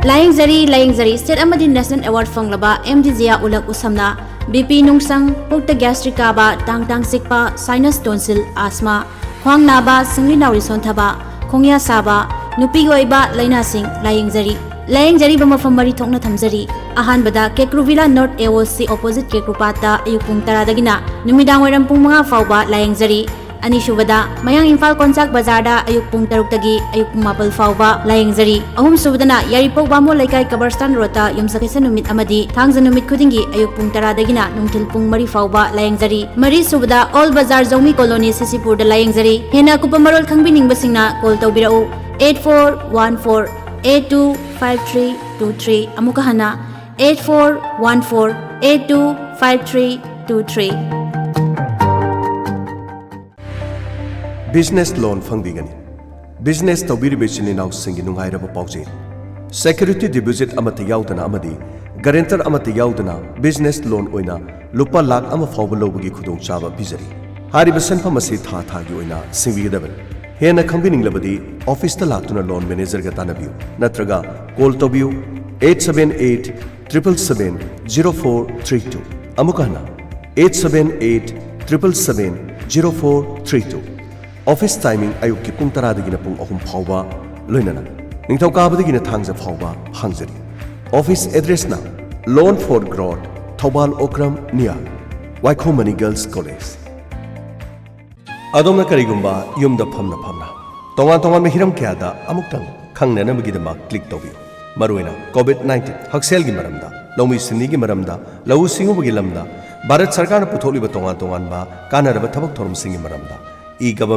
ꯂꯥꯌꯦꯡꯖꯔꯤ, ꯂꯥꯌꯦꯡꯖꯔꯤ꯫ State ꯑꯃꯗꯤ National Award ꯐꯪꯂꯕ ꯑꯦꯝ ꯗꯤ ꯖꯤꯌꯥ ꯎꯂꯛ ꯎꯁꯝꯅ ꯕꯤ ꯄꯤ ꯅꯨꯡꯁꯪ, ꯄꯨꯛꯇ gastric ꯀꯥꯕ, ꯇꯥꯡ ꯇꯥꯡ ꯆꯤꯛꯄ, sinus, tonsil, asthma, ꯈ꯭ꯋꯥꯡ ꯅꯥꯕ, ꯁꯤꯡꯂꯤ ꯅꯥꯎꯔꯤ ꯁꯣꯟꯊꯕ, ꯈꯣꯡꯌꯥ ꯁꯥꯕ, ꯅꯨꯄꯤꯒꯤ ꯑꯣꯏꯕ ꯂꯥꯏꯅꯥꯁꯤꯡ ꯂꯥꯌꯦꯡꯖꯔꯤ꯫ ꯂꯥꯌꯦꯡꯖꯔꯤꯕ ꯃꯐꯝ ꯃꯔꯤ ꯊꯣꯛꯅ ꯊꯝꯖꯔꯤ꯫ ꯑꯍꯥꯟꯕꯗ Kekru villa North A O C opposite ꯀꯦꯀ꯭ꯔꯨꯄꯥꯠꯇ ꯑꯌꯨꯛ ꯄꯨꯡ ꯇꯔꯥꯗꯒꯤꯅ ꯅꯨꯃꯤꯗꯥꯡ ꯋꯥꯏꯔꯝ ꯄꯨꯡ ꯃꯉꯥ ꯐꯥꯎꯕ ꯂꯥꯌꯦꯡꯖꯔꯤ꯫ ꯑꯅꯤꯁꯨꯕꯗ, ꯃꯌꯥꯡ ꯏꯝꯐꯥꯜ ꯀꯣꯟꯆꯥꯛ ꯕꯖꯥꯔꯗ ꯑꯌꯨꯛ ꯄꯨꯡ ꯇꯔꯨꯛꯇꯒꯤ ꯑꯌꯨꯛ ꯄꯨꯡ ꯃꯥꯄꯜ ꯐꯥꯎꯕ ꯂꯥꯌꯦꯡꯖꯔꯤ꯫ ꯑꯍꯨꯝꯁꯨꯕꯗꯅ, ꯌꯥꯏꯔꯤꯄꯣꯛ ꯕꯥꯃꯣꯟ ꯂꯩꯀꯥꯏ ꯀꯕꯔꯁꯇꯥꯟ ꯔꯣꯗꯇ ꯌꯨꯝꯁꯀꯩꯁ ꯅꯨꯃꯤꯠ ꯑꯃꯗꯤ ꯊꯥꯡꯖ ꯅꯨꯃꯤꯠ ꯈꯨꯗꯤꯡꯒꯤ ꯑꯌꯨꯛ ꯄꯨꯡ ꯇꯔꯥꯗꯒꯤꯅ ꯅꯨꯡꯊꯤꯜ ꯄꯨꯡ ꯃꯔꯤ ꯐꯥꯎꯕ ꯂꯥꯌꯦꯡꯖꯔꯤ꯫ ꯃꯔꯤꯁꯨꯕꯗ, ꯑꯣꯜ ꯕꯖꯥꯔ ꯖꯧꯃꯤ ꯀꯣꯂꯣꯅꯤ ꯁꯤꯁꯤꯄꯨꯔꯗ ꯂꯥꯌꯦꯡꯖꯔꯤ꯫ ꯍꯦꯟꯅ ꯑꯀꯨꯞꯄ ꯃꯔꯣꯜ ꯈꯪꯕꯤꯅꯤꯡꯕꯁꯤꯡꯅ ꯀꯣꯜ ꯇꯧꯕꯤꯔꯛꯎ, eight four one four eight two five three two three꯫ ꯑꯃꯨꯛꯀ ꯍꯟꯅ, eight four one four eight two five three two three꯫ Business loan ꯐꯪꯕꯤꯒꯅꯤ꯫ ꯕꯤꯖꯤꯅꯦꯁ ꯇꯧꯕꯤꯔꯤꯕ ꯏꯆꯤꯟ ꯏꯅꯥꯎꯁꯤꯡꯒꯤ ꯅꯨꯡꯉꯥꯏꯔꯕ ꯄꯥꯎꯖꯦꯜ꯫ ꯁꯦꯀ꯭ꯌꯨꯔꯤꯇꯤ ꯗꯤꯄꯣꯖꯤꯠ ꯑꯃꯠꯇ ꯌꯥꯎꯗꯅ ꯑꯃꯗꯤ ꯒꯔꯦꯟꯇꯔ ꯑꯃꯠꯇ ꯌꯥꯎꯗꯅ ꯕꯤꯖꯤꯅꯦꯁ ꯂꯣꯟ ꯑꯣꯏꯅ ꯂꯨꯄꯥ ꯂꯥꯈ ꯑꯃ ꯐꯥꯎꯕ ꯂꯧꯕꯒꯤ ꯈꯨꯗꯣꯡꯆꯥꯕ ꯄꯤꯖꯔꯤ꯫ ꯍꯥꯏꯔꯤꯕ ꯁꯦꯟꯐꯝ ꯑꯁꯤ ꯊꯥ ꯊꯥꯒꯤ ꯑꯣꯏꯅ ꯁꯤꯡꯕꯤꯒꯗꯕꯅꯤ꯫ ꯍꯦꯟꯅ ꯈꯪꯕꯤꯅꯤꯡꯂꯕꯗꯤ ꯑꯣꯐꯤꯁꯇ ꯂꯥꯛꯇꯨꯅ ꯂꯣꯟ ꯃꯦꯅꯦꯖꯔꯒ ꯇꯥꯟꯅꯕꯤꯌꯨ ꯅꯠꯇ꯭ꯔꯒ ꯀꯣꯜ ꯇꯧꯕꯤꯌꯨ eight seven eight triple seven zero four three two꯫ ꯑꯃꯨꯛ ꯍꯟꯅ, eight seven eight triple seven zero four three two꯫ Office timing ꯑꯌꯨꯛꯀꯤ ꯄꯨꯡ ꯇꯔꯥꯗꯒꯤꯅ ꯄꯨꯡ ꯑꯍꯨꯝ ꯐꯥꯎꯕ, ꯂꯣꯏꯅꯅ ꯅꯤꯡꯊꯧꯀꯥꯕꯗꯒꯤꯅ ꯊꯥꯡꯖ ꯐꯥꯎꯕ ꯍꯥꯡꯖꯔꯤ꯫ ꯑꯣꯐꯤꯁ ꯑꯦꯗ꯭ꯔꯦꯁꯅ Loan for Growth, Thoubal Okram near Waikhom Mani girls college. ꯑꯗꯣꯝꯅ ꯀꯔꯤꯒꯨꯝꯕ ꯌꯨꯝꯗ ꯐꯝꯅ ꯐꯝꯅ ꯇꯣꯉꯥꯟ ꯇꯣꯉꯥꯟꯕ ꯍꯤꯔꯝ ꯀꯌꯥꯗ ꯑꯃꯨꯛꯇꯪ ꯈꯪꯅꯅꯕꯒꯤꯗꯃꯛ ꯀ꯭ꯂꯤꯛ ꯇꯧꯕꯤꯌꯨ꯫ ꯃꯔꯨꯑꯣꯏꯅ ꯀꯣꯚꯤꯗ ꯅꯥꯏꯟꯇꯤꯟ ꯍꯛꯁꯦꯜꯒꯤ ꯃꯔꯝꯗ, ꯂꯧꯃꯤ ꯁꯤꯟꯃꯤꯒꯤ ꯃꯔꯝꯗ, ꯂꯧꯎ ꯁꯤꯡꯎꯕꯒꯤ ꯂꯝꯗ, ꯚꯥꯔꯠ ꯁꯔꯀꯥꯔꯅ ꯄꯨꯊꯣꯛꯂꯤꯕ ꯇꯣꯉꯥꯟ ꯇꯣꯉꯥꯟꯕ ꯀꯥꯟꯅꯔꯕ ꯊꯕꯛ ꯊꯧꯔꯝꯁꯤꯡꯒꯤ ꯃꯔꯝꯗ, e-government